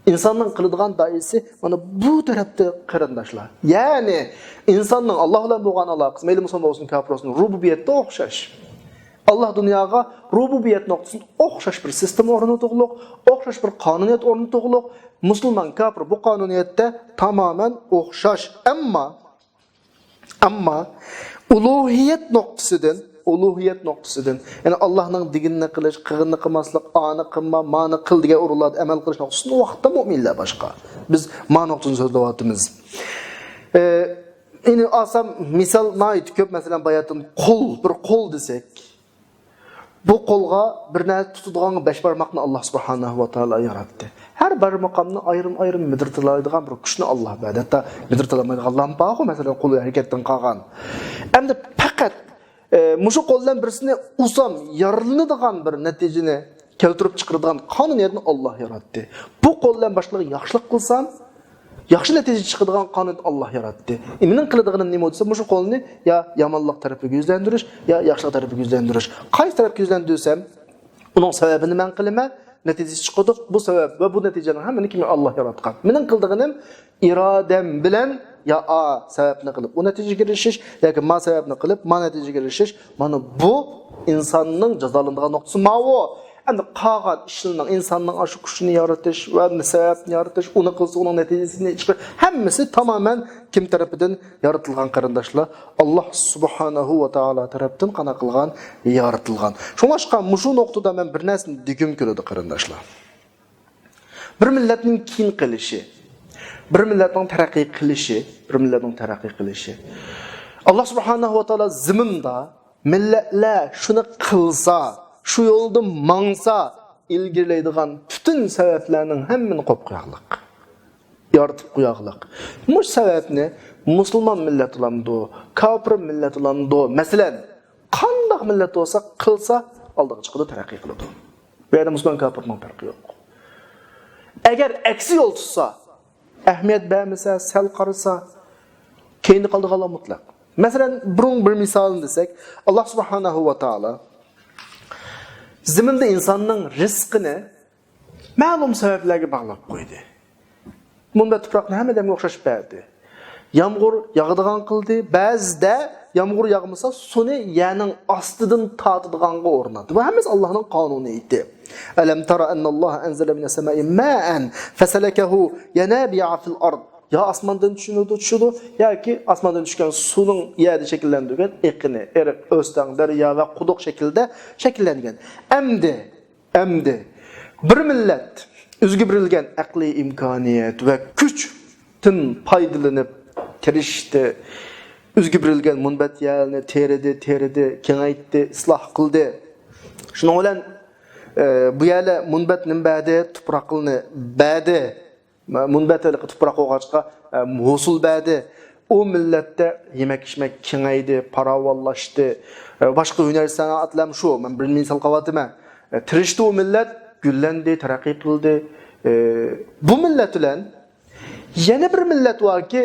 ئىنساننىڭ قىلىدىغان دائىرىسى مانا بۇ تەرەپتە، قېرىنداشلار. يەنى ئىنساننىڭ ئاللا بىلەن بولغان ئالاقىسى، مەيلى مۇسۇلمان بولسۇن، كاپىر بولسۇن، رۇبۇبىيەتتە ئوخشاش. ئاللا دۇنياغا رۇبۇبىيەت نۇقتىسىدىن ئوخشاش بىر سىستېما ئورنىتىغلىق، ئوخشاش بىر قانۇنىيەت ئورنىتىغلىق. مۇسۇلمان، كاپىر بۇ قانۇنىيەتتە تامامەن ئوخشاش. ئەمما ئەمما ئۇلۇھىيەت نۇقتىسىدىن، ئۇلۇھىيەت نۇقتىسىدىن، يەنى ئاللانىڭ دېگىنىنى قىلىش، قىلغىنىنى قىلماسلىق، ئانى قىلما، مانى قىل دېگەن ئورۇنلاردا ئەمەل قىلىش نۇقتىسىدىن ۋاقىتتا مۇئمىنلەر باشقا. بىز ما نۇقتىنى سۆزلەۋاتىمىز. ئە، ئەنە ئالسام مىسال ناھايىتى كۆپ، مەسىلەن، باياتىن قول، بىر قول دېسەك، بۇ قولغا بىر نەرسە تۇتىدىغان بەش بارماقنى ئاللا سۇبھانەھۇ ۋە تائالا ياراتتى. ھەر بارمىقىمنى ئايرىم-ئايرىم مىدىرلايدىغان بىر كۈچنى ئاللا بەردى. ھەتتا مىدىرلايدىغان لامپا بارغۇ، مەسىلەن، قول ھەرىكەتتىن قالغان. ئەمدى پەقەت، ئە، مۇشۇ قول بىلەن بىرسىنى ئۇرسام يارىلىنىدىغان بىر نەتىجىنى كەلتۈرۈپ چىقىرىدىغان قانۇنىيەتنى ئاللاھ ياراتتى. بۇ قول بىلەن باشقىلارغا ياخشىلىق قىلسام، ياخشى نەتىجە چىقىدىغان قانۇنىيەتنى ئاللاھ ياراتتى. ئە، مېنىڭ قىلىدىغىنىم نېمە دېسە، مۇشۇ قولنى يا يامانلىق تەرىپىگە يۈزلەندۈرۈش، يا ياخشىلىق تەرىپىگە يۈزلەندۈرۈش. قايسى تەرەپكە يۈزلەندۈرسەم، ئۇنىڭ سەۋەبىنى مەن قىلىمەن، نەتىجىسى چىقىدۇ. بۇ سەۋەب ۋە بۇ نەتىجىنىڭ ھەممىنى كىم؟ ئاللاھ ياراتقان. مېنىڭ قىلىدىغىنىم ئىرادەم بىلەن يا ئا سەۋەبنى قىلىپ ئۇ نەتىجىگە ئېرىشىش، ياكى ما سەۋەبنى قىلىپ ما نەتىجىگە ئېرىشىش. مانا بۇ ئىنساننىڭ جازالىنىدىغان نۇقتىسى ماۋۇ. ئەمدى قالغان ئىشلارنىڭ، ئىنساننىڭ ئاشۇ كۈچىنى يارىتىش ۋە سەۋەبنى يارىتىش، ئۇنى قىلسا ئۇنىڭ نەتىجىسىنى چىقىرىش، ھەممىسى تامامەن كىم تەرىپىدىن يارىتىلغان، قېرىنداشلار؟ ئاللاھ سۇبھانەھۇ ۋە تائالا تەرەپتىن قانداق قىلغان؟ يارىتىلغان. شۇڭلاشقا مۇشۇ نۇقتىدا مەن بىر نەرسىنى دېگۈم كېلىدۇ، قېرىنداشلار. بىر مىللەتنىڭ كېيىن قېلىشى، بىر مىللەتنىڭ تەرەققىي قىلىشى، بىر مىللەتنىڭ تەرەققىي قىلىشى. ئاللاھ سۇبھانەھۇ ۋە تائالا زېمىندا مىللەتلەر شۇنى قىلسا، شۇ يولدا ماڭسا، ئىلگىرىلەيدىغان پۈتۈن سەۋەبلەرنىڭ ھەممىنى قويۇپ قوياغلىق. يارىتىپ قوياغلىق. مۇشۇ سەۋەبنى مۇسۇلمان مىللەت بولامدۇ، كاپىر مىللەت بولامدۇ، مەسىلەن، قانداق مىللەت بولسا قىلسا، ئالدىغا چىقىدۇ، تەرەققىي قىلىدۇ. بۇ يەردە مۇسۇلمان كاپىرنىڭ پەرقى يوق. ئەگەر ئەكسى يول تۇتسا، ئەھمىيەت بەرمىسە، سەل قارىسا، كەينىدە قالىدىغانلار مۇتلەق. مەسىلەن، بۇرۇن بىر مىسالنى دېسەك، ئاللاھ سۇبھانەھۇ ۋە تائالا زېمىندا ئىنساننىڭ رىزقىنى مەلۇم سەۋەبلەرگە باغلاپ قويدى. مۇنبەت تۇپراقنى ھەممە ئادەمگە ئوخشاش بەردى. يامغۇر ياغىدىغان قىلدى، بەزىدە يامغۇر ياغمىسا، سۇنى يەرنىڭ ئاستىدىن تارتىدىغانغا ئورناتتى. بۇ ھەممىسى ئاللاھنىڭ قانۇنىيىتى. ألم تر أن الله أنزل من السماء ماء فسلكه ينابيع في الأرض. يا ئاسماندىن چۈشىدۇ، چۈشىدۇ، ياكى ئاسماندىن چۈشكەن سۇنىڭ يەردە شەكىللەندۈرگەن ئېقىنى، ئېرىق، ئۆستەڭ، دەريا ۋە قۇدۇق شەكلىدە شەكىللەنگەن. ئەمدى، ئەمدى بىر مىللەت ئۆزىگە بېرىلگەن ئەقلىي ئىمكانىيەت ۋە كۈچتىن پايدىلىنىپ تىرىشتى. ئۆزىگە بېرىلگەن مۇنبەت يەرنى تېرىدى، تېرىدى، كېڭەيتتى، ئىسلاھ قىلدى. شۇنىڭ بىلەن، ئە، بۇ يەرلەر مۇنبەت نېمە بەردى؟ تۇپراقلىرىنى بەردى. مۇنبەت ھېلىقى تۇپراق بولغاچقا، ئە، ھوسۇل بەردى. ئۇ مىللەتتە يېمەك-ئىچمەك كېڭەيدى، پاراۋانلاشتى. ئە، باشقا ھۈنەر سانائەتلەرمۇ شۇ. مەن بىر مىسال قىلىۋاتىمەن. ئە، تىرىشتى ئۇ مىللەت، گۈللەندى، تەرەققىي قىلدى. ئە، بۇ مىللەت بىلەن يەنە بىر مىللەت باركى،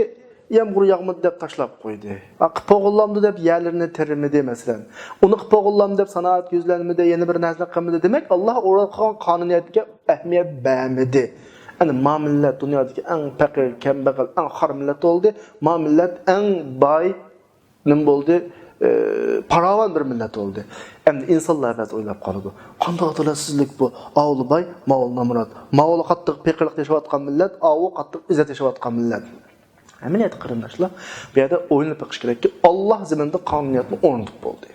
يامغۇر ياغمىدى دەپ تاشلاپ قويدى. ئا، قىلىپ بولغىنىلامدۇ دەپ يەرلىرىنى تېرىمىدى، مەسىلەن. ئۇنى قىلىپ بولغىنىلامدۇ دەپ سانائەتكە يۈزلەنمىدى، يەنە بىر نەرسىنى قىلمىدى. دېمەك، ئاللاھ ئورناتقان قانۇنىيەتكە ئەھمىيەت بەرمىدى. ئەنە ما مىللەت دۇنيادىكى ئەڭ پەقىر، كەمبەغەل، ئەڭ خار مىللەت بولدى. ما مىللەت ئەڭ باي، نېمە بولدى؟ ئى، پاراۋان بىر مىللەت بولدى. ئەمدى ئىنسانلار بەزى ئويلاپ قالىدۇ، قانداق ئادالەتسىزلىك بۇ؟ ئاۋۇلا باي، ماۋۇلا نامرات. ماۋۇلا قاتتىق پېقىرلىقتا ياشاۋاتقان مىللەت، ئاۋۇ قاتتىق ئىززەت ياشاۋاتقان مىللەت. ئەمەلىيەتتە، قېرىنداشلار، بۇ يەردە ئويلىنىپ بېقىش كېرەككى، ئاللاھ زېمىندا قانۇنىيەتنى ئورنىتىپ بولدى،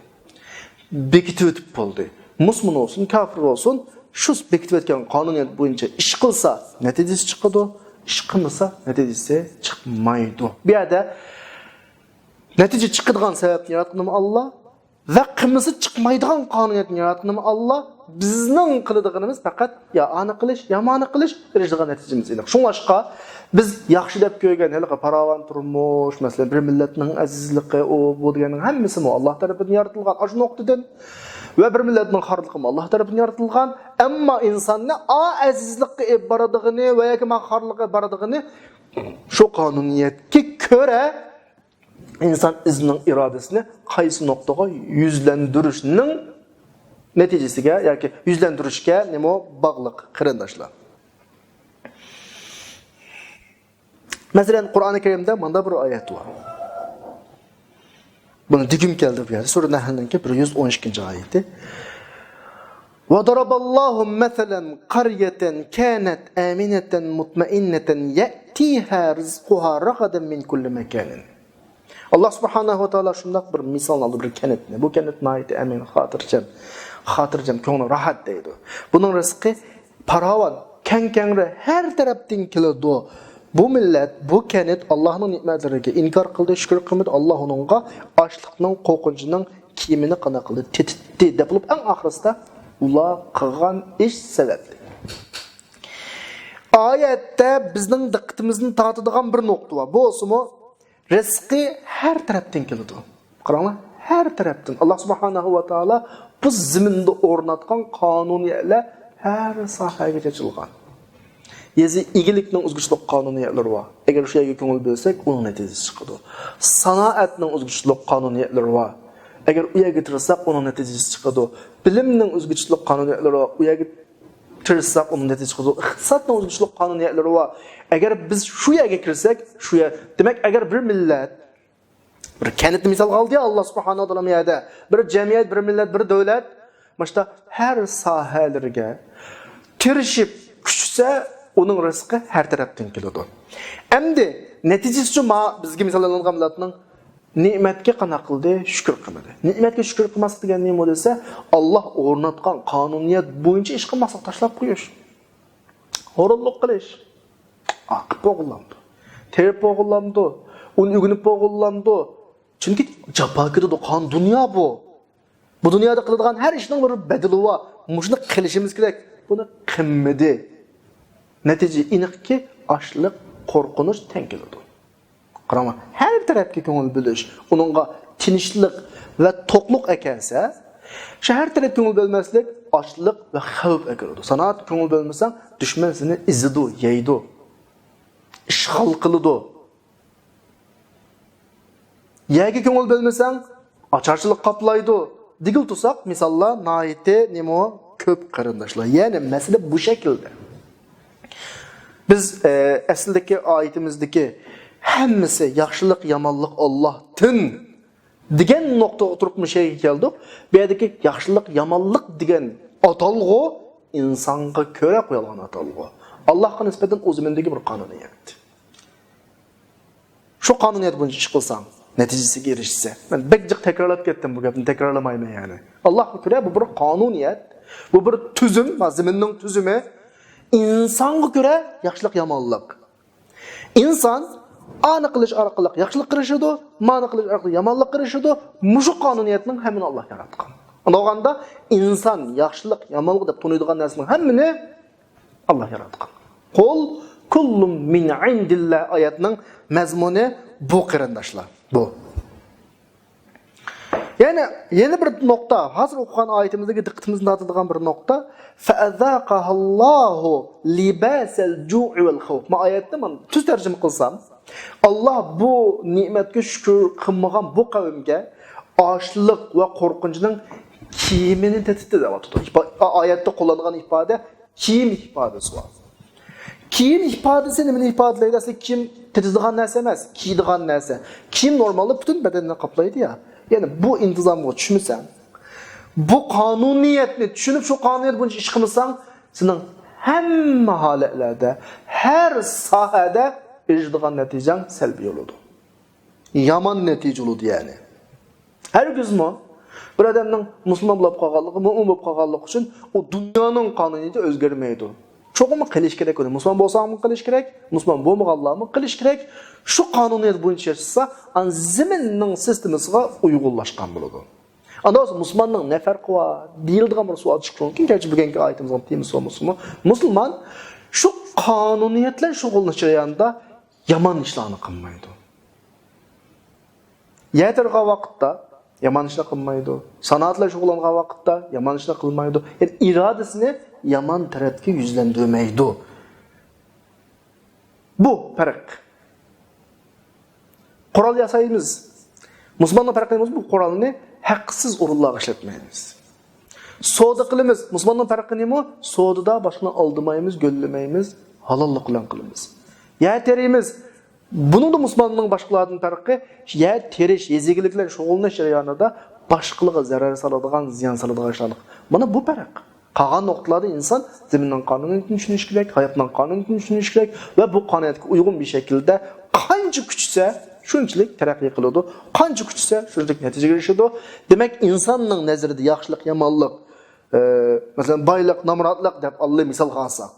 بېكىتىۋېتىپ بولدى. مۇسۇلمان بولسۇن، كاپىر بولسۇن، شۇ بېكىتىۋەتكەن قانۇنىيەت بويىچە ئىش قىلسا، نەتىجىسى چىقىدۇ، ئىش قىلمىسا، نەتىجىسى چىقمايدۇ. بۇ يەردە نەتىجە چىقىدىغان سەۋەبنى ياراتقىنىمۇ ئاللاھ ۋە قىلمىسا چىقمايدىغان قانۇنىيەتنى ياراتقىنىمۇ ئاللاھ. بىزنىڭ قىلىدىغىنىمىز پەقەت يا ئانى قىلىش، يا مانى قىلىش، ئېرىشىدىغان نەتىجىمىز ئېنىق. شۇڭلاشقا بىز ياخشى دەپ كۆرگەن ھېلىقى پاراۋان تۇرمۇش، مەسىلەن، بىر مىللەتنىڭ ئەزىزلىقى، ئۇ، بۇ دېگەننىڭ ھەممىسىمۇ ئاللاھ تەرىپىدىن يارىتىلغان، ئاشۇ نۇقتىدىن. ۋە بىر مىللەتنىڭ خارلىقىمۇ ئاللاھ تەرىپىدىن يارىتىلغان. ئەمما ئىنساننى ئا ئەزىزلىككە ئېلىپ بارىدىغىنى ۋە ياكى ما خارلىققا ئېلىپ بارىدىغىنى شۇ قانۇنىيەتكە كۆرە ئىنسان ئۆزىنىڭ ئىرادىسىنى قايسى نۇقتىغا يۈزلەندۈرۈشنىڭ نەتىجىسىگە ياكى يۈزلەندۈرۈشكە نېمە باغلىق، قېرىنداشلار؟ مەسىلەن، قۇرئانى كەرىمدە مۇنداق بىر ئايەت بار. بۇنى دېگۈم كەلدى بۇ يەردە. سۈرە نەھلنىڭكى بىر يۈز ئون ئىككىنچى ئايىتى. وضرب الله مثلا قرية كانت آمنة مطمئنة يأتيها رزقها رغدا من كل مكان. ئاللاھ سۇبھانەھۇ ۋە تائالا شۇنداق بىر مىسالنى ئالدى، بىر كەنتنى. بۇ كەنت ناھايىتى ئەمىن، خاتىرجەم، خاتىرجەم، كۆڭلى راھەت دەيدۇ. بۇنىڭ رىزقى پاراۋان، كەڭ-كەڭرى، ھەر تەرەپتىن كېلىدۇ. بۇ مىللەت، بۇ كەنت ئاللاھنىڭ نېمەتلىرىگە ئىنكار قىلدى، شۈكۈر قىلمىدى، ئاللاھ ئۇنىڭغا ئاچلىقنىڭ، قورقۇنچنىڭ كىيىمىنى قانداق قىلدى؟ تېتىتتى، دەپ بولۇپ، ئەڭ ئاخىرسىدا ئۇلار قىلغان ئىش سەۋەبلىك. ئايەتتە بىزنىڭ دىققىتىمىزنى تارتىدىغان بىر نۇقتا بار. بۇ بولسىمۇ، رىزقى ھەر تەرەپتىن كېلىدۇ. قاراڭلار، ھەر تەرەپتىن. ئاللاھ سۇبھانەھۇ ۋە تائالا بۇ زېمىندا ئورناتقان قانۇنىيەتلەر ھەر ساھەگە چېچىلغان. يېزا ئىگىلىكنىڭ ئۆزگىچىلىك قانۇنىيەتلىرى بار. ئەگەر شۇ يەرگە كۆڭۈل بۆلسەك، ئۇنىڭ نەتىجىسى چىقىدۇ. سانائەتنىڭ ئۆزگىچىلىك قانۇنىيەتلىرى بار. ئەگەر ئۇ يەرگە تىرىشساق، ئۇنىڭ نەتىجىسى چىقىدۇ. بىلىمنىڭ ئۆزگىچىلىك قانۇنىيەتلىرى بار. ئۇ يەرگە تىرىشساق، ئۇنىڭ نەتىجىسى چىقىدۇ. ئىقتىسادنىڭ ئۆزگىچىلىك قانۇنىيەتلىرى بار. ئەگەر بىز شۇ يەرگە كىرسەك، شۇ يەر، دېمەك، ئەگەر بىر مىللەت، بىر كەنتنى مىسالغا ئالدى يا، ئاللا سۇبھانەھۇ ۋە تائالا يەردە، بىر جەمئىيەت، بىر مىللەت، بىر دۆلەت، مانا شۇنداق ھەر ساھەلىرىگە تىرىشىپ كۈچىسە، ئۇنىڭ رىزقى ھەر تەرەپتىن كېلىدۇ. ئەمدى نەتىجىسىچۇ، ما بىزگە مىسال ئېلىنغان مىللەتنىڭ نېمەتكە قانداق قىلدى؟ شۈكۈر قىلمىدى. نېمەتكە شۈكۈر قىلماسلىق دېگەن نېمە دېسە، ئاللا ئورناتقان قانۇنىيەت بويىچە ئىش قىلماسلىق، تاشلاپ قويۇش. ھۇرۇنلۇق قىلىش. ئا، قىلىپ بولغىلامدۇ؟ تېرىپ بولغىلامدۇ؟ ئۇنى ئۆگىنىپ بولغىلامدۇ؟ چۈنكى جاپا كېتىدۇ، قان دۇنيا بۇ. بۇ دۇنيادا قىلىدىغان ھەر ئىشنىڭ بىر بەدىلى بار. مۇشۇنى قىلىشىمىز كېرەك. بۇنى قىلمىدى. نەتىجە ئېنىقكى، ئاچلىق، قورقۇنچ تەڭ كېلىدۇ. قاراڭلار، ھەر تەرەپكە كۆڭۈل بۆلۈش، ئۇنىڭغا تىنچلىق ۋە توقلۇق ئەكەلسە، شەھەر تەرەپ كۆڭۈل بۆلمەسلىك ئاچلىق ۋە خەۋپ ئەكىرىدۇ. سانائەتكە كۆڭۈل بۆلمىسەڭ، دۈشمەن سېنى ئېزىدۇ، يەيدۇ، ئىشغال قىلىدۇ. يەرگە كۆڭۈل بۆلمىسەڭ، ئاچارچىلىق قاپلايدۇ. دېگىلى تۇرساق، مىساللار ناھايىتى نېمە كۆپ، قېرىنداشلار. يەنى مەسىلە بۇ شەكىلدە. بىز، ئە، ئەسلىدىكى ئايىتىمىزدىكى ھەممىسى ياخشىلىق، يامانلىق ئاللاھتىن دېگەن نۇقتىغا تۇرۇپ مۇشۇ يەرگە كەلدۇق. بۇ يەردىكى ياخشىلىق، يامانلىق دېگەن ئاتالغۇ ئىنسانغا كۆرە قويۇلغان ئاتالغۇ. ئاللاھقا نىسبەتەن ئۇ زېمىندىكى بىر قانۇنىيەت. شۇ قانۇنىيەت بويىچە ئىش قىلساڭ، نەتىجىسىگە ئېرىشىسەن. مەن بەك جىق تەكرارلاپ كەتتىم، بۇ گەپنى تەكرارلىمايمەن يەنى. ئاللاھقا كۆرە بۇ بىر قانۇنىيەت، بۇ بىر تۈزۈم، ما زېمىننىڭ تۈزۈمى. ئىنسانغا كۆرە ياخشىلىق، يامانلىق. ئىنسان ئانى قىلىش ئارقىلىق ياخشىلىققا ئېرىشىدۇ، مانى قىلىش ئارقىلىق يامانلىققا ئېرىشىدۇ. مۇشۇ قانۇنىيەتنىڭ ھەممىنى ئاللاھ ياراتقان. ئۇنداق بولغاندا ئىنسان ياخشىلىق، يامانلىق دەپ تونۇيدىغان نەرسىنىڭ ھەممىنى ئاللاھ ياراتقان. قۇل كۇللۇم مىن ئىندىللا ئايەتنىڭ مەزمۇنى بۇ، قېرىنداشلار. بۇ. يەنە، يەنە بىر نۇقتا، ھازىر ئوقۇغان ئايىتىمىزدىكى دىققىتىمىزنى تارتىدىغان بىر نۇقتا، فەئەزاقەھەللاھۇ لىباسەل جۇئى ۋەل خەۋپ. ما ئايەتنى مانا تۈز تەرجىمە قىلسام، ئاللاھ بۇ نېمەتكە شۈكۈر قىلمىغان بۇ قەۋمگە ئاچلىق ۋە قورقۇنچنىڭ كىيىمىنى تېتىتتى دەۋاتىدۇ. ئىپا-، ئايەتتە قوللانغان ئىپادە كىيىم ئىپادىسى بار. كىيىم ئىپادىسى نېمىنى ئىپادىلەيدۇ؟ ئەسلى كىيىم تېتىدىغان نەرسە ئەمەس، كىيىدىغان نەرسە. كىيىم نورمالدا پۈتۈن بەدەننى قاپلايدۇ يا. يەنى بۇ ئىنتىزامغا چۈشمىسەڭ، بۇ قانۇنىيەتنى چۈشىنىپ، شۇ قانۇنىيەت بويىچە ئىش قىلمىساڭ، سېنىڭ ھەممە ھالەتلەردە، ھەر ساھەدە ئېرىشىدىغان نەتىجەڭ سەلبىي بولىدۇ. يامان نەتىجە بولىدۇ يەنى. ھەرگىزمۇ بىر ئادەمنىڭ مۇسۇلمان بولۇپ قالغانلىقى، مۆمىن بولۇپ قالغانلىقى ئۈچۈن ئۇ دۇنيانىڭ قانۇنىيىتى ئۆزگەرمەيدۇ. چوقۇم قىلىش كېرەك ئۇنى. مۇسۇلمان بولساڭمۇ قىلىش كېرەك، مۇسۇلمان بولمىغانلارمۇ قىلىش كېرەك. شۇ قانۇنىيەت بويىچە ياشىسا، ئاندىن زېمىننىڭ سىستېمىسىغا ئۇيغۇنلاشقان بولىدۇ. ئاندىن بولسا مۇسۇلماننىڭ نە پەرقى بار دېيىلىدىغان بىر سوئال چىقىشى مۇمكىن. گەرچە بۈگۈنكى ئايىتىمىزنىڭ تېمىسى بولمىسىمۇ، مۇسۇلمان شۇ قانۇنىيەت بىلەن شۇغۇللىنىش جەريانىدا يامان ئىشلارنى قىلمايدۇ. يەر تېرىغان ۋاقىتتا يامان ئىشنى قىلمايدۇ. سانائەت بىلەن شۇغۇللانغان ۋاقىتتا يامان ئىشنى قىلمايدۇ. يەنى ئىرادىسىنى يامان تەرەپكە يۈزلەندۈرمەيدۇ. بۇ پەرق. قورال ياسايمىز. مۇسۇلماننىڭ پەرقى نېمە بولسا، بۇ قورالنى ھەقسىز ئورۇنلارغا ئىشلەتمەيمىز. سودا قىلىمىز. مۇسۇلماننىڭ پەرقى نېمە؟ سودىدا باشقىنى ئالدىمايمىز، گۆللىمەيمىز، ھالاللىق بىلەن قىلىمىز. يەر تېرىيمىز. بۇنىڭدا مۇسۇلماننىڭ باشقىلاردىن پەرقى، يەر تېرىش، يېزا ئىگىلىك بىلەن شۇغۇللىنىش جەريانىدا باشقىلارغا زەرەر سالىدىغان، زىيان سالىدىغان ئىشلارنى. مانا بۇ پەرق. قالغان نۇقتىلاردا ئىنسان زېمىننىڭ قانۇنىيىتىنى چۈشىنىشى كېرەك، ھاياتنىڭ قانۇنىيىتىنى چۈشىنىشى كېرەك ۋە بۇ قانۇنىيەتكە ئۇيغۇن بىر شەكىلدە قانچە كۈچىسە، شۇنچىلىك تەرەققىي قىلىدۇ، قانچە كۈچىسە، شۇنچىلىك نەتىجىگە ئېرىشىدۇ. دېمەك، ئىنساننىڭ نەزىرىدە ياخشىلىق، يامانلىق، ئى، مەسىلەن، بايلىق، نامراتلىق دەپ ئاللا مىسالغا ئالساق،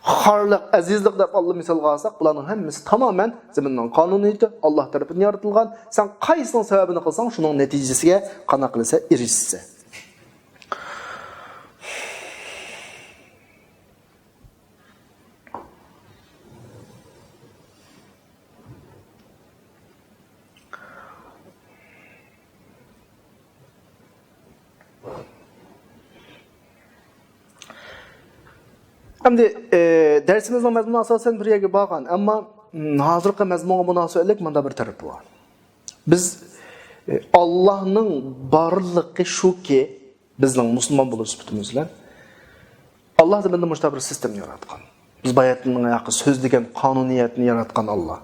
خارلىق، ئەزىزلىق دەپ ئاللا مىسالغا ئالساق، بۇلارنىڭ ھەممىسى تامامەن زېمىننىڭ قانۇنىيىتى، ئاللا تەرىپىدىن يارىتىلغان. سەن قايسىنىڭ سەۋەبىنى قىلساڭ، شۇنىڭ نەتىجىسىگە قانداق قىلىسەن، ئېرىشىسەن. ئەمدى، ئى، دەرسىمىزنىڭ مەزمۇنى ئاساسەن بىر يەرگە بارغان، ئەمما، م، ھازىرقى مەزمۇنغا مۇناسىۋەتلىك مۇندا بىر تەرىپى بار. بىز، ئى، ئاللاھنىڭ بارلىقى شۇكى، بىزنىڭ مۇسۇلمان بولۇش سۈپىتىمىز بىلەن ئاللاھ زېمىندا مۇشۇنداق بىر سىستېما ياراتقان. بىز باياتىننىڭ ھەققى سۆزلىگەن قانۇنىيەتنى ياراتقان ئاللاھ.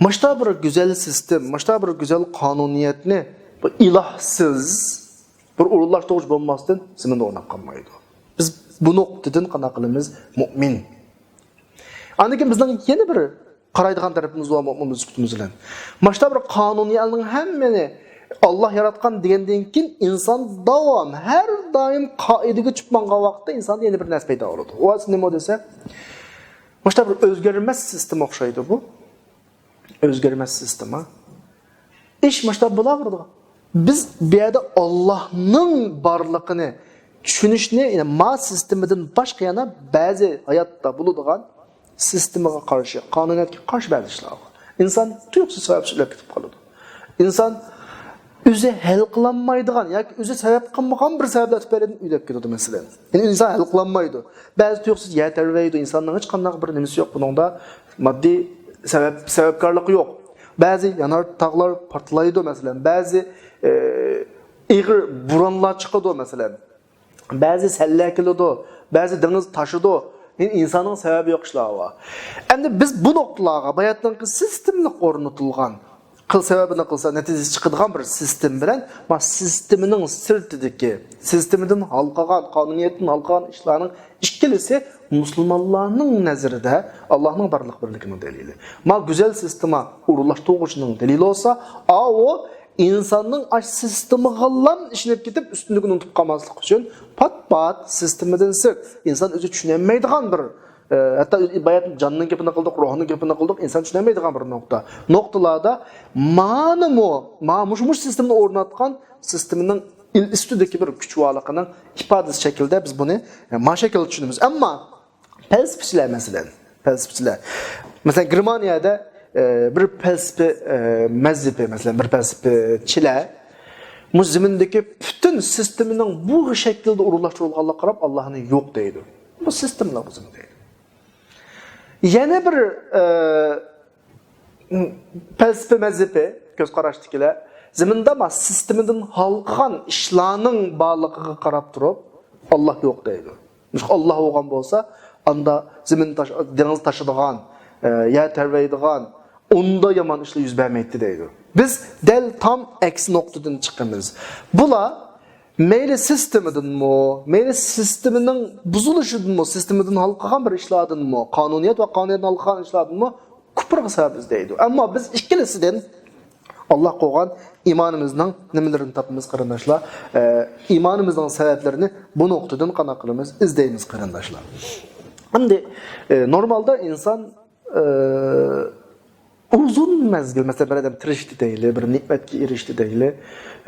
مۇشۇنداق بىر گۈزەل سىستېما، مۇشۇنداق بىر گۈزەل قانۇنىيەتنى بۇ ئىلاھسىز، بىر ئورۇنلاشتۇرغۇچ بولماستىن زېمىندا ئورناپ قالمايدۇ. بىز بۇ نۇقتىدىن قانداق قىلىمىز؟ مۇئمىن. ئاندىن كېيىن بىزنىڭ يەنە بىر قارايدىغان تەرىپىمىز بار مۇئمىن سۈپىتىمىز بىلەن. ماشتا بىر قانۇنىيەتنىڭ ھەممىنى ئاللاھ ياراتقان دېگەندىن كېيىن ئىنسان داۋام، ھەر دائىم قائىدىگە چۈشۈپ ماڭغان ۋاقىتتا ئىنساندا يەنە بىر نەرسە پەيدا بولىدۇ. ئۇ نېمە دېسە، ماشتا بىر ئۆزگەرمەس سىستېما ئوخشايدۇ بۇ. ئۆزگەرمەس سىستېما. ئىش ماشتا بولاۋېرىدىغان. بىز بۇ يەردە ئاللاھنىڭ بارلىقىنى چۈشىنىشنى، يەنى ما سىستېمىدىن باشقا يەنە بەزى ھاياتتا بولىدىغان سىستېمىغا قارشى، قانۇنىيەتكە قارشى بەزى ئىشلار بار. ئىنسان تۇيۇقسىز سەۋەبسىز ئۆلۈپ كېتىپ قالىدۇ. ئىنسان ئۆزى ھەل قىلالمايدىغان ياكى ئۆزى سەۋەب قىلمىغان بىر سەۋەبلەر تۈپەيلىدىن ئۆلۈپ كېتىدۇ، مەسىلەن. يەنى ئىنسان ھەل قىلالمايدۇ. بەزى تۇيۇقسىز يەر تەۋرەيدۇ، ئىنساننىڭ ھېچقانداق بىر نېمىسى يوق بۇنىڭدا. ماددىي سەۋەب، سەۋەبكارلىقى يوق. بەزى يانار تاغلار پارتلايدۇ، مەسىلەن. بەزى، ئە، ئېغىر بورانلار چىقىدۇ، مەسىلەن. بەزى سەللە كېلىدۇ، بەزى دېڭىز تاشىدۇ. يەنى ئىنساننىڭ سەۋەبى يوق ئىشلار بار. ئەمدى بىز بۇ نۇقتىلارغا باياتنىڭكى سىستېمىلىق ئورنىتىلغان، قىل سەۋەبىنى قىلسا نەتىجىسى چىقىدىغان بىر سىستېما بىلەن ما سىستېمىنىڭ سىرتىدىكى، سىستېمىدىن ھالقىغان، قانۇنىيەتتىن ھالقىغان ئىشلارنىڭ ئىككىلىسى مۇسۇلمانلارنىڭ نەزىرىدە ئاللاھنىڭ بارلىق بىرلىكىنىڭ دەلىلى. ما گۈزەل سىستېما ئورۇنلاشتۇرغۇچىنىڭ دەلىلى بولسا، ئاۋۇ ئىنساننىڭ ئاش سىستېمىغىلا ئىشىنىپ كېتىپ، ئۈستۈنلۈكىنى ئۇنتۇپ قالماسلىق ئۈچۈن پات-پات سىستېمىدىن سىرت، ئىنسان ئۆزى چۈشىنەلمەيدىغان بىر، ئە، ھەتتا بايا جاننىڭ گېپىنى قىلدۇق، روھنىڭ گېپىنى قىلدۇق، ئىنسان چۈشىنەلمەيدىغان بىر نۇقتا. نۇقتىلاردا مانىمۇ، ما مۇشۇ، مۇشۇ سىستېمىنى ئورناتقان سىستېمىنىڭ ئىل-، ئۈستىدىكى بىر كۈچ بارلىقىنىڭ ئىپادىسى شەكلىدە بىز بۇنى، ئە، ما شەكىلدە چۈشىنىمىز. ئەمما پەلسەپىچىلەر، مەسىلەن، پەلسەپىچىلەر. مەسىلەن، گېرمانىيەدە، ئە، بىر پەلسەپە، ئە، مەزھىپى، مەسىلەن، بىر پەلسەپىچىلەر مۇشۇ زېمىندىكى پۈتۈن سىستېمىنىڭ بۇ شەكىلدە ئورۇنلاشتۇرۇلغانلىقىغا قاراپ، ئاللاھنى يوق دەيدۇ. بۇ سىستېمىلار بۇزۇلدى دەيدۇ. يەنە بىر، ئە، پەلسەپە مەزھىپى، كۆز قاراشتىكىلەر، زېمىندا ما سىستېمىدىن ھالقىغان ئىشلارنىڭ بارلىقىغا قاراپ تۇرۇپ، ئاللاھ يوق دەيدۇ. مۇشۇ ئاللاھ بولغان بولسا، ئاندا زېمىن تاش-، دېڭىز تاشىدىغان، ئە، يەر تەۋرەيدىغان، ئۇندا يامان ئىشلار يۈز بەرمەيتتى دەيدۇ. بىز دەل تام ئەكسى نۇقتىدىن چىقىمىز. بۇلار مەيلى سىستېمىدىنمۇ، مەيلى سىستېمىنىڭ بۇزۇلۇشىدىنمۇ، سىستېمىدىن ھالقىغان بىر ئىشلاردىنمۇ، قانۇنىيەت ۋە قانۇنىيەتتىن ھالقىغان ئىشلاردىنمۇ كۇپرغا سەۋەب ئىزدەيدۇ. ئەمما بىز ئىككىلىسىدىن ئاللاھ قوغان ئىمانىمىزنىڭ نېمىلىرىنى تاپىمىز، قېرىنداشلار؟ ئە، ئىمانىمىزنىڭ سەۋەبلىرىنى بۇ نۇقتىدىن قانداق قىلىمىز؟ ئىزدەيمىز، قېرىنداشلار. ئەمدى، ئە، نورمالدا ئىنسان، ئە، ئۇزۇن مەزگىل، مەسىلەن، بىر ئادەم تىرىشتى دەيلى، بىر نېمەتكە ئېرىشتى دەيلى.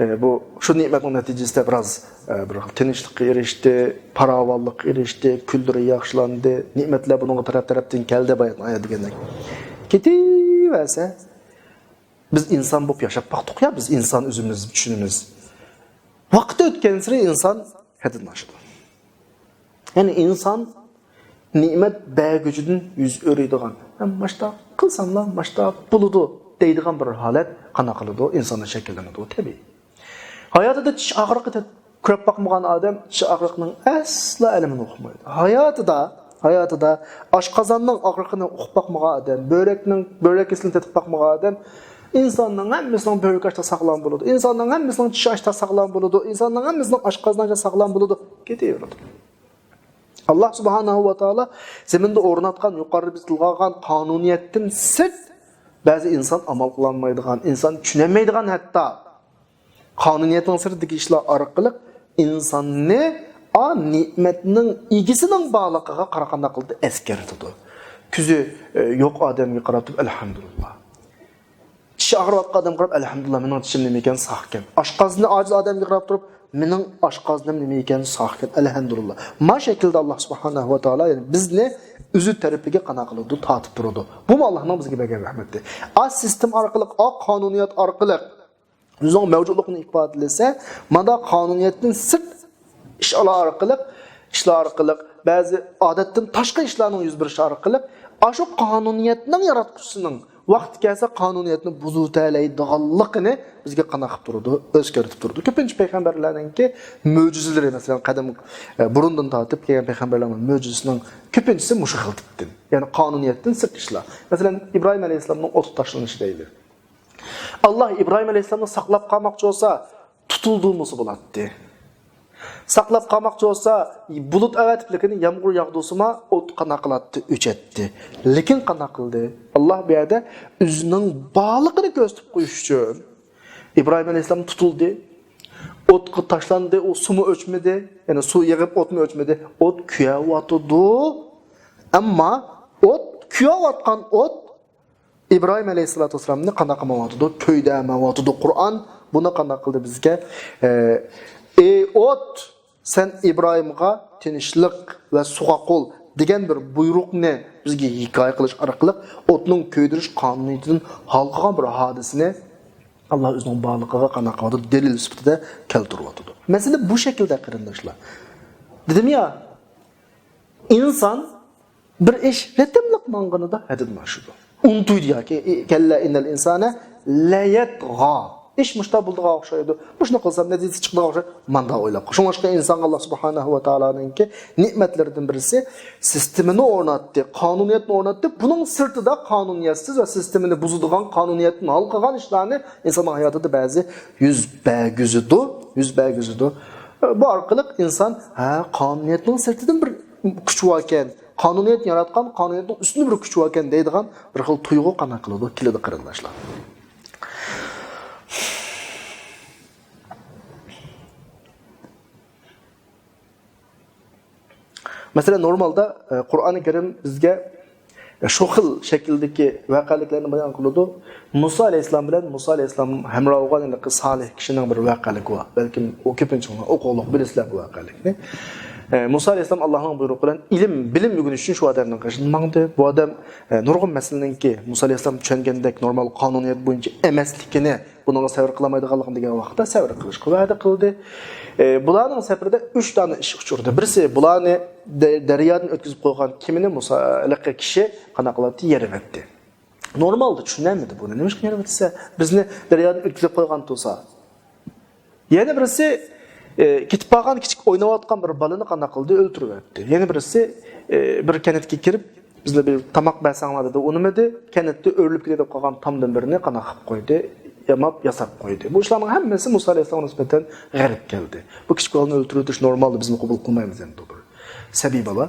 ئە، بۇ، شۇ نېمەتنىڭ نەتىجىسىدە بىراز، ئە، بىر خىل تىنچلىققا ئېرىشتى، پاراۋانلىققا ئېرىشتى، كۈنلىرى ياخشىلاندى، نېمەتلەر بۇنىڭغا تەرەپ-تەرەپتىن كەلدى، بايا ئايەت دېگەندەك. كېتىۋەرسە، بىز ئىنسان بولۇپ ياشاپ باقتۇق يا، بىز ئىنسان ئۆزىمىز چۈشىنىمىز. ۋاقىت ئۆتكەنسېرى ئىنسان ھەددىدىن ئاشىدۇ. يەنى ئىنسان نېمەت بەرگۈچىدىن يۈز ئۆرۈيدىغان، ھەم ماشتا قىلساملا ماشتا بولىدۇ دەيدىغان بىر ھالەت قانداق قىلىدۇ؟ ئىنساندا شەكىللىنىدۇ، تەبىئىي. ھاياتىدا چىش ئاغرىقى تە-، كۆرۈپ باقمىغان ئادەم چىش ئاغرىقنىڭ ئەسلا ئەلىمىنى ئۇقمايدۇ. ھاياتىدا، ھاياتىدا ئاشقازاننىڭ ئاغرىقىنى ئۇقۇپ باقمىغان ئادەم، بۆرەكنىڭ، بۆرەك كېسىلىنى تېتىپ باقمىغان ئادەم، ئىنساننىڭ ھەممىسىنىڭ بۆرىكى ئاشتا ساغلام بولىدۇ، ئىنساننىڭ ھەممىسىنىڭ چىشى ئاشتا ساغلام بولىدۇ، ئىنساننىڭ ھەممىسىنىڭ ئاشقازىنى ئاشتا ساغلام بولىدۇ، كېتىۋېرىدۇ. ئاللاھ سۇبھانەھۇ ۋە تائالا زېمىندە ئورناتقان، يۇقىرىدا بىز تىلغا ئالغان قانۇنىيەتتىن سىرت بەزى ئىنسان ئامال قىلالمايدىغان، ئىنسان چۈشىنەلمەيدىغان ھەتتا قانۇنىيەتنىڭ سىرتىدىكى ئىشلار ئارقىلىق ئىنساننى ئا نېمەتنىڭ ئىگىسىنىڭ بارلىقىغا قارىغاندا قىلىدۇ، ئەسكەرتىدۇ. كۆزى، ئە، يوق ئادەمگە قاراپ تۇرۇپ، ئەلھەمدۇلىللا. چىشى ئاغرىۋاتقان ئادەمگە قاراپ، ئەلھەمدۇلىللا، مېنىڭ چىشىم نېمە ئىكەن، ساق ئىكەن. ئاشقازىنى ئاجىز ئادەمگە قاراپ تۇرۇپ، مېنىڭ ئاشقازىنىم نېمە ئىكەن، ساق ئىكەن، ئەلھەمدۇلىللا. ما شەكىلدە ئاللاھ سۇبھانەھۇ ۋە تائالا، يەنى بىزنى ئۆزى تەرىپىگە قانداق قىلىدۇ، تارتىپ تۇرىدۇ. بۇمۇ ئاللاھنىڭ بىزگە بەرگەن رەھمىتى. ئا سىستېما ئارقىلىق، ئا قانۇنىيەت ئارقىلىق ئۆزىنىڭ مەۋجۇتلۇقىنى ئىپادىلىسە، مانا قانۇنىيەتتىن سىرت ئىشلار ئارقىلىق، ئىشلار ئارقىلىق بەزى ئادەتتىن تاشقا ئىشلارنىڭ يۈز بېرىشى ئارقىلىق ئاشۇ قانۇنىيەتنىڭ ياراتقۇچىسىنىڭ ۋاقتى كەلسە قانۇنىيەتنى بۇزۇۋېتەلەيدىغانلىقىنى بىزگە قانداق قىلىپ تۇرىدۇ؟ ئۆزگەرتىپ تۇرىدۇ. كۆپىنچە پەيغەمبەرلەرنىڭكى مۆجىزىلىرى، مەسىلەن، قەدىم، ئە، بۇرۇندىن تارتىپ كەلگەن پەيغەمبەرلەرنىڭ مۆجىزىسىنىڭ كۆپىنچىسى مۇشۇ خىل تىپتىن، يەنى قانۇنىيەتتىن سىرت ئىشلار. مەسىلەن، ئىبراھىم ئەلەيھىسسالامنىڭ ئوتقا تاشلىنىشى دەيلى. ئاللا ئىبراھىم ئەلەيھىسسالامنى ساقلاپ قالماقچى بولسا، تۇتۇلدى بولسا بولاتتى. ساقلاپ قالماقچى بولسا، بۇلۇت ئەۋەتىپلىكىنى يامغۇر ياغدۇرسىما، ئوت قانداق قىلاتتى؟ ئۆچەتتى. لېكىن قانداق قىلدى؟ ئاللا بۇ يەردە ئۆزىنىڭ بارلىقىنى كۆرسىتىپ قويۇش ئۈچۈن ئىبراھىم ئەلەيھىسسالام تۇتۇلدى. ئوتقا تاشلاندى، ئۇ سۇمۇ ئۆچمىدى. يەنى سۇ يېغىپ ئوتمۇ ئۆچمىدى. ئوت كۆيۈۋاتىدۇ. ئەمما ئوت، كۆيۈۋاتقان ئوت ئىبراھىم ئەلەيھىسسالاتۇ ۋەسسالامنى قانداق قىلمايۋاتىدۇ؟ كۆيدۈرمەيۋاتىدۇ. قۇرئان بۇنى قانداق قىلدى بىزگە؟ ئە، ئەي ئوت، سەن ئىبراھىمغا تىنچلىق ۋە سۇغا قول دېگەن بىر بۇيرۇقنى بىزگە ھېكايە قىلىش ئارقىلىق ئوتنىڭ كۆيدۈرۈش قانۇنىيىتىدىن ھالقىغان بىر ھادىسىنى ئاللا ئۆزىنىڭ بارلىقىغا قانداق قىلىۋاتىدۇ؟ دەلىل سۈپىتىدە كەلتۈرۈۋاتىدۇ. مەسىلە بۇ شەكىلدە، قېرىنداشلار. دېدىم يا، ئىنسان بىر ئىش رىتىملىق ماڭغىنىدا ھەددىدىن ئاشىدۇ. ئۇنتۇيدۇ ياكى، كەللا ئىننەل ئىنسانە لەيەتغا. ئىش مۇشتا بولىدىغان ئوخشايدۇ. مۇشۇنى قىلسام نەتىجىسى چىقىدىغان ئوخشايدۇ. ماندا ئويلاپ قوي. شۇڭلاشقا ئىنسانغا ئاللا سۇبھانەھۇ ۋە تائالانىڭكى نېمەتلىرىدىن بىرسى سىستېمىنى ئورناتتى، قانۇنىيەتنى ئورناتتى. بۇنىڭ سىرتىدا قانۇنىيەتسىز ۋە سىستېمىنى بۇزىدىغان، قانۇنىيەتتىن ھالقىغان ئىشلارنى ئىنساننىڭ ھاياتىدا بەزى يۈز بەرگۈزىدۇ، يۈز بەرگۈزىدۇ. بۇ ئارقىلىق ئىنسان، ھە، قانۇنىيەتنىڭ سىرتىدىن بىر كۈچ باركەن، قانۇنىيەتنى ياراتقان، قانۇنىيەتنىڭ ئۈستىدە بىر كۈچ باركەن دەيدىغان بىر خىل تۇيغۇ قانداق قىلىدۇ، كېلىدۇ، قېرىنداشلار. مەسىلەن، نورمالدا، ئە، قۇرئانى كەرىم بىزگە شۇ خىل شەكىلدىكى ۋەقەلىكلەرنى بايان قىلىدۇ. مۇسا ئەلەيھىسسالام بىلەن مۇسا ئەلەيھىسسالام ھەمراھ بولغان ھېلىقى سالىھ كىشىنىڭ بىر ۋەقەلىكى بار. بەلكىم ئۇ كۆپىنچىڭلار ئوقۇغانلىق بىلىسىلەر بۇ ۋەقەلىكنى. ئە، مۇسا ئەلەيھىسسالام ئاللانىڭ بۇيرۇقى بىلەن ئىلىم، بىلىم ئۆگىنىش ئۈچۈن شۇ ئادەمنىڭ قېشىدىن ماڭدى. بۇ ئادەم، ئە، نۇرغۇن مەسىلىنىڭكى مۇسا ئەلەيھىسسالام چۈشەنگەندەك نورمال قانۇنىيەت بويىچە ئەمەسلىكىنى، بۇنىڭغا سەۋر قىلالمايدىغانلىقىنى دېگەن ۋاقىتتا سەۋر قىلىشقا ۋەدە قىلدى. ئە، بۇلارنىڭ سەپىرىدە ئۈچ دانە ئىش ئۇچرىدى. بىرسى، بۇلارنى دە-، دەريادىن ئۆتكۈزۈپ قويغان كېمىنى مۇسا، ھېلىقى كىشى قانداق قىلاتتى؟ يېرىۋەتتى. نورمالدا چۈشىنەلمىدى بۇنى. نېمىشقا يېرىۋەتسە، بىزنى دەريادىن ئۆتكۈزۈپ قويغان تۇرسا. يەنە بىرسى، ئە، كېتىپ قالغان كىچىك ئويناۋاتقان بىر بالىنى قانداق قىلدى؟ ئۆلتۈرۈۋەتتى. يەنە بىرسى، ئە، بىر كەنتكە كىرىپ، بىزنى بىر تاماق بەرسەڭلار دېدى، ئۇنىمىدى. كەنتتە ئۆرۈلۈپ كېتىدۇ دەپ قالغان تامدىن بىرنى قانداق قىلىپ قويدى؟ ياماپ، ياساپ قويدى. بۇ ئىشلارنىڭ ھەممىسى مۇسا ئەلەيھىسسالامغا نىسبەتەن غەرىب كەلدى. بۇ كىچىك بالىنى ئۆلتۈرۈۋېتىش نورمالدا بىزمۇ قوبۇل قىلمايمىز ئەمدى بىر سەبىي بالا.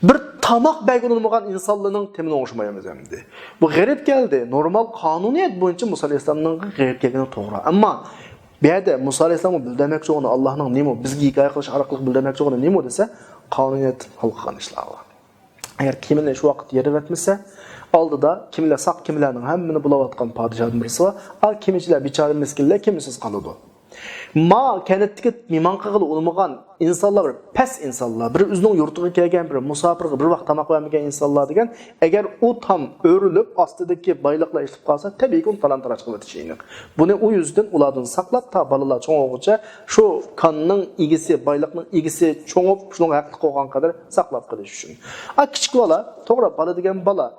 بىر تاماق بەرگىلى ئۇنىمىغان ئىنسانلارنىڭ تېمىنى ئوڭشىمايمىز ئەمدى. بۇ غەرىب كەلدى. نورمال قانۇنىيەت بويىچە مۇسا ئەلەيھىسسالامنىڭ غەرىب كەلگىنى توغرا. ئەمما بۇ يەردە مۇسا ئەلەيھىسسالامغا بىلدۈرمەكچى بولغىنى، ئاللانىڭ نېمە، بىزگە ھېكايە قىلىش ئارقىلىق بىلدۈرمەكچى بولغىنى نېمە دېسە، قانۇنىيەتتىن ھالقىغان ئىشلار بار. ئەگەر كېمىنى شۇ ۋاقىت يېرىۋەتمىسە، ئالدىدا كېمىلەر، ساق كېمىلەرنىڭ ھەممىنى بۇلاۋاتقان پادىشادىن بىرسى بار. ئا، كېمىچىلەر، بىچارە مىسكىنلەر كېمىسىز قالىدۇ. ما كەنتتىكى مېھمان قىلغىلى ئۇنىمىغان ئىنسانلار، بىر پەس ئىنسانلار، بىر ئۆزىنىڭ يۇرتىغا كەلگەن بىر مۇساپىرغا بىر ۋاق تاماق بەرمىگەن ئىنسانلار دېگەن، ئەگەر ئۇ تام ئۆرۈلۈپ، ئاستىدىكى بايلىقلار ئېشىلىپ قالسا، تەبىئىيكى ئۇنى تالان-تاراج قىلىۋېتىشى ئېنىق. بۇنى ئۇ يۈزدىن ئۇلاردىن ساقلاپ، تا بالىلار چوڭ بولغۇچە شۇ كاننىڭ ئىگىسى، بايلىقنىڭ ئىگىسى چوڭىيىپ، شۇنىڭغا ھەقلىق بولغان قەدەر ساقلاپ قېلىش ئۈچۈن. ئا، كىچىك بالا، توغرا، بالا دېگەن بالا.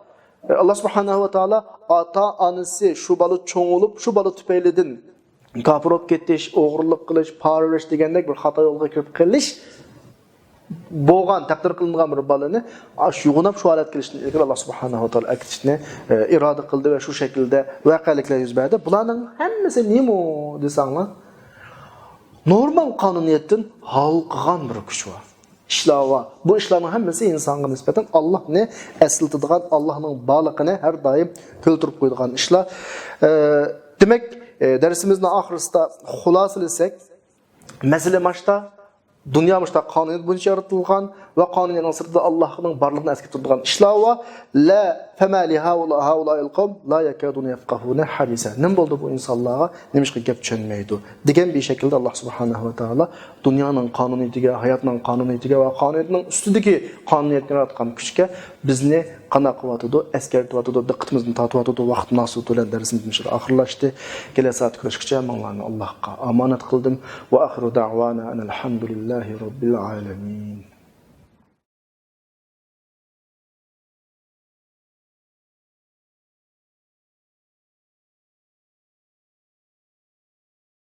ئاللا سۇبھانەھۇ ۋە تائالا ئاتا-ئانىسى شۇ بالا چوڭ بولۇپ، شۇ بالا تۈپەيلىدىن كاپىر بولۇپ كېتىش، ئوغرىلىق قىلىش، پارا بېرىش دېگەندەك بىر خاتا يولغا كىرىپ قېلىش بولغان، تەقدىر قىلىنغان بىر بالىنى ئاشۇ يوغىناپ شۇ ھالەتكە كېلىشتىن ئىلگىرى ئاللا سۇبھانەھۇ ۋە تائالا ئەكېتىشنى، ئە، ئىرادە قىلدى ۋە شۇ شەكىلدە ۋەقەلىكلەر يۈز بەردى. بۇلارنىڭ ھەممىسى نېمە دېسەڭلار، نورمال قانۇنىيەتتىن ھالقىغان بىر كۈچ بار. ئىشلار بار. بۇ ئىشلارنىڭ ھەممىسى ئىنسانغا نىسبەتەن ئاللانى ئەسلىتىدىغان، ئاللانىڭ بارلىقىنى ھەر دائىم كۈلدۈرۈپ قويىدىغان ئىشلار. ئە، دېمەك، ئە، دەرسىمىزنى ئاخىرىسىدا خۇلاسىلىسەك، مەسىلە ماشتا، دۇنيا مۇشتا قانۇنىيەت بويىچە يارىتىلغان ۋە قانۇنىيەتنىڭ سىرتىدا ئاللانىڭ بارلىقىنى ئەسكە تۇرىدىغان ئىشلار بار. لە، فەمە لىھاۋۇلا-، ھاۋۇلائىل قەۋم لا يەكادۇنە يەفقەھۇنە ھەدىسە. نېمە بولدى بۇ ئىنسانلارغا؟ نېمىشقا گەپ چۈشەنمەيدۇ؟ دېگەن بىر شەكىلدە ئاللا سۇبھانەھۇ ۋە تائالا دۇنيانىڭ قانۇنىيىتىگە، ھاياتنىڭ قانۇنىيىتىگە ۋە قانۇنىيەتنىڭ ئۈستىدىكى قانۇنىيەتنى ياراتقان كۈچكە بىزنى قانداق قىلىۋاتىدۇ؟ ئەسكەرتىۋاتىدۇ، دىققىتىمىزنى تارتىۋاتىدۇ. ۋاقىت مۇناسىۋىتى بىلەن دەرسىمىز مۇشۇ يەردە ئاخىرلاشتى. كېلەر سائەتكە كۆرۈشكىچە ماڭىلارنى ئاللاھقا ئامانەت قىلدىم. ۋە ئاخىرۇ دەئۋانا ئەنىل ھەمدۇلىللاھى رەببىل ئالەمىن.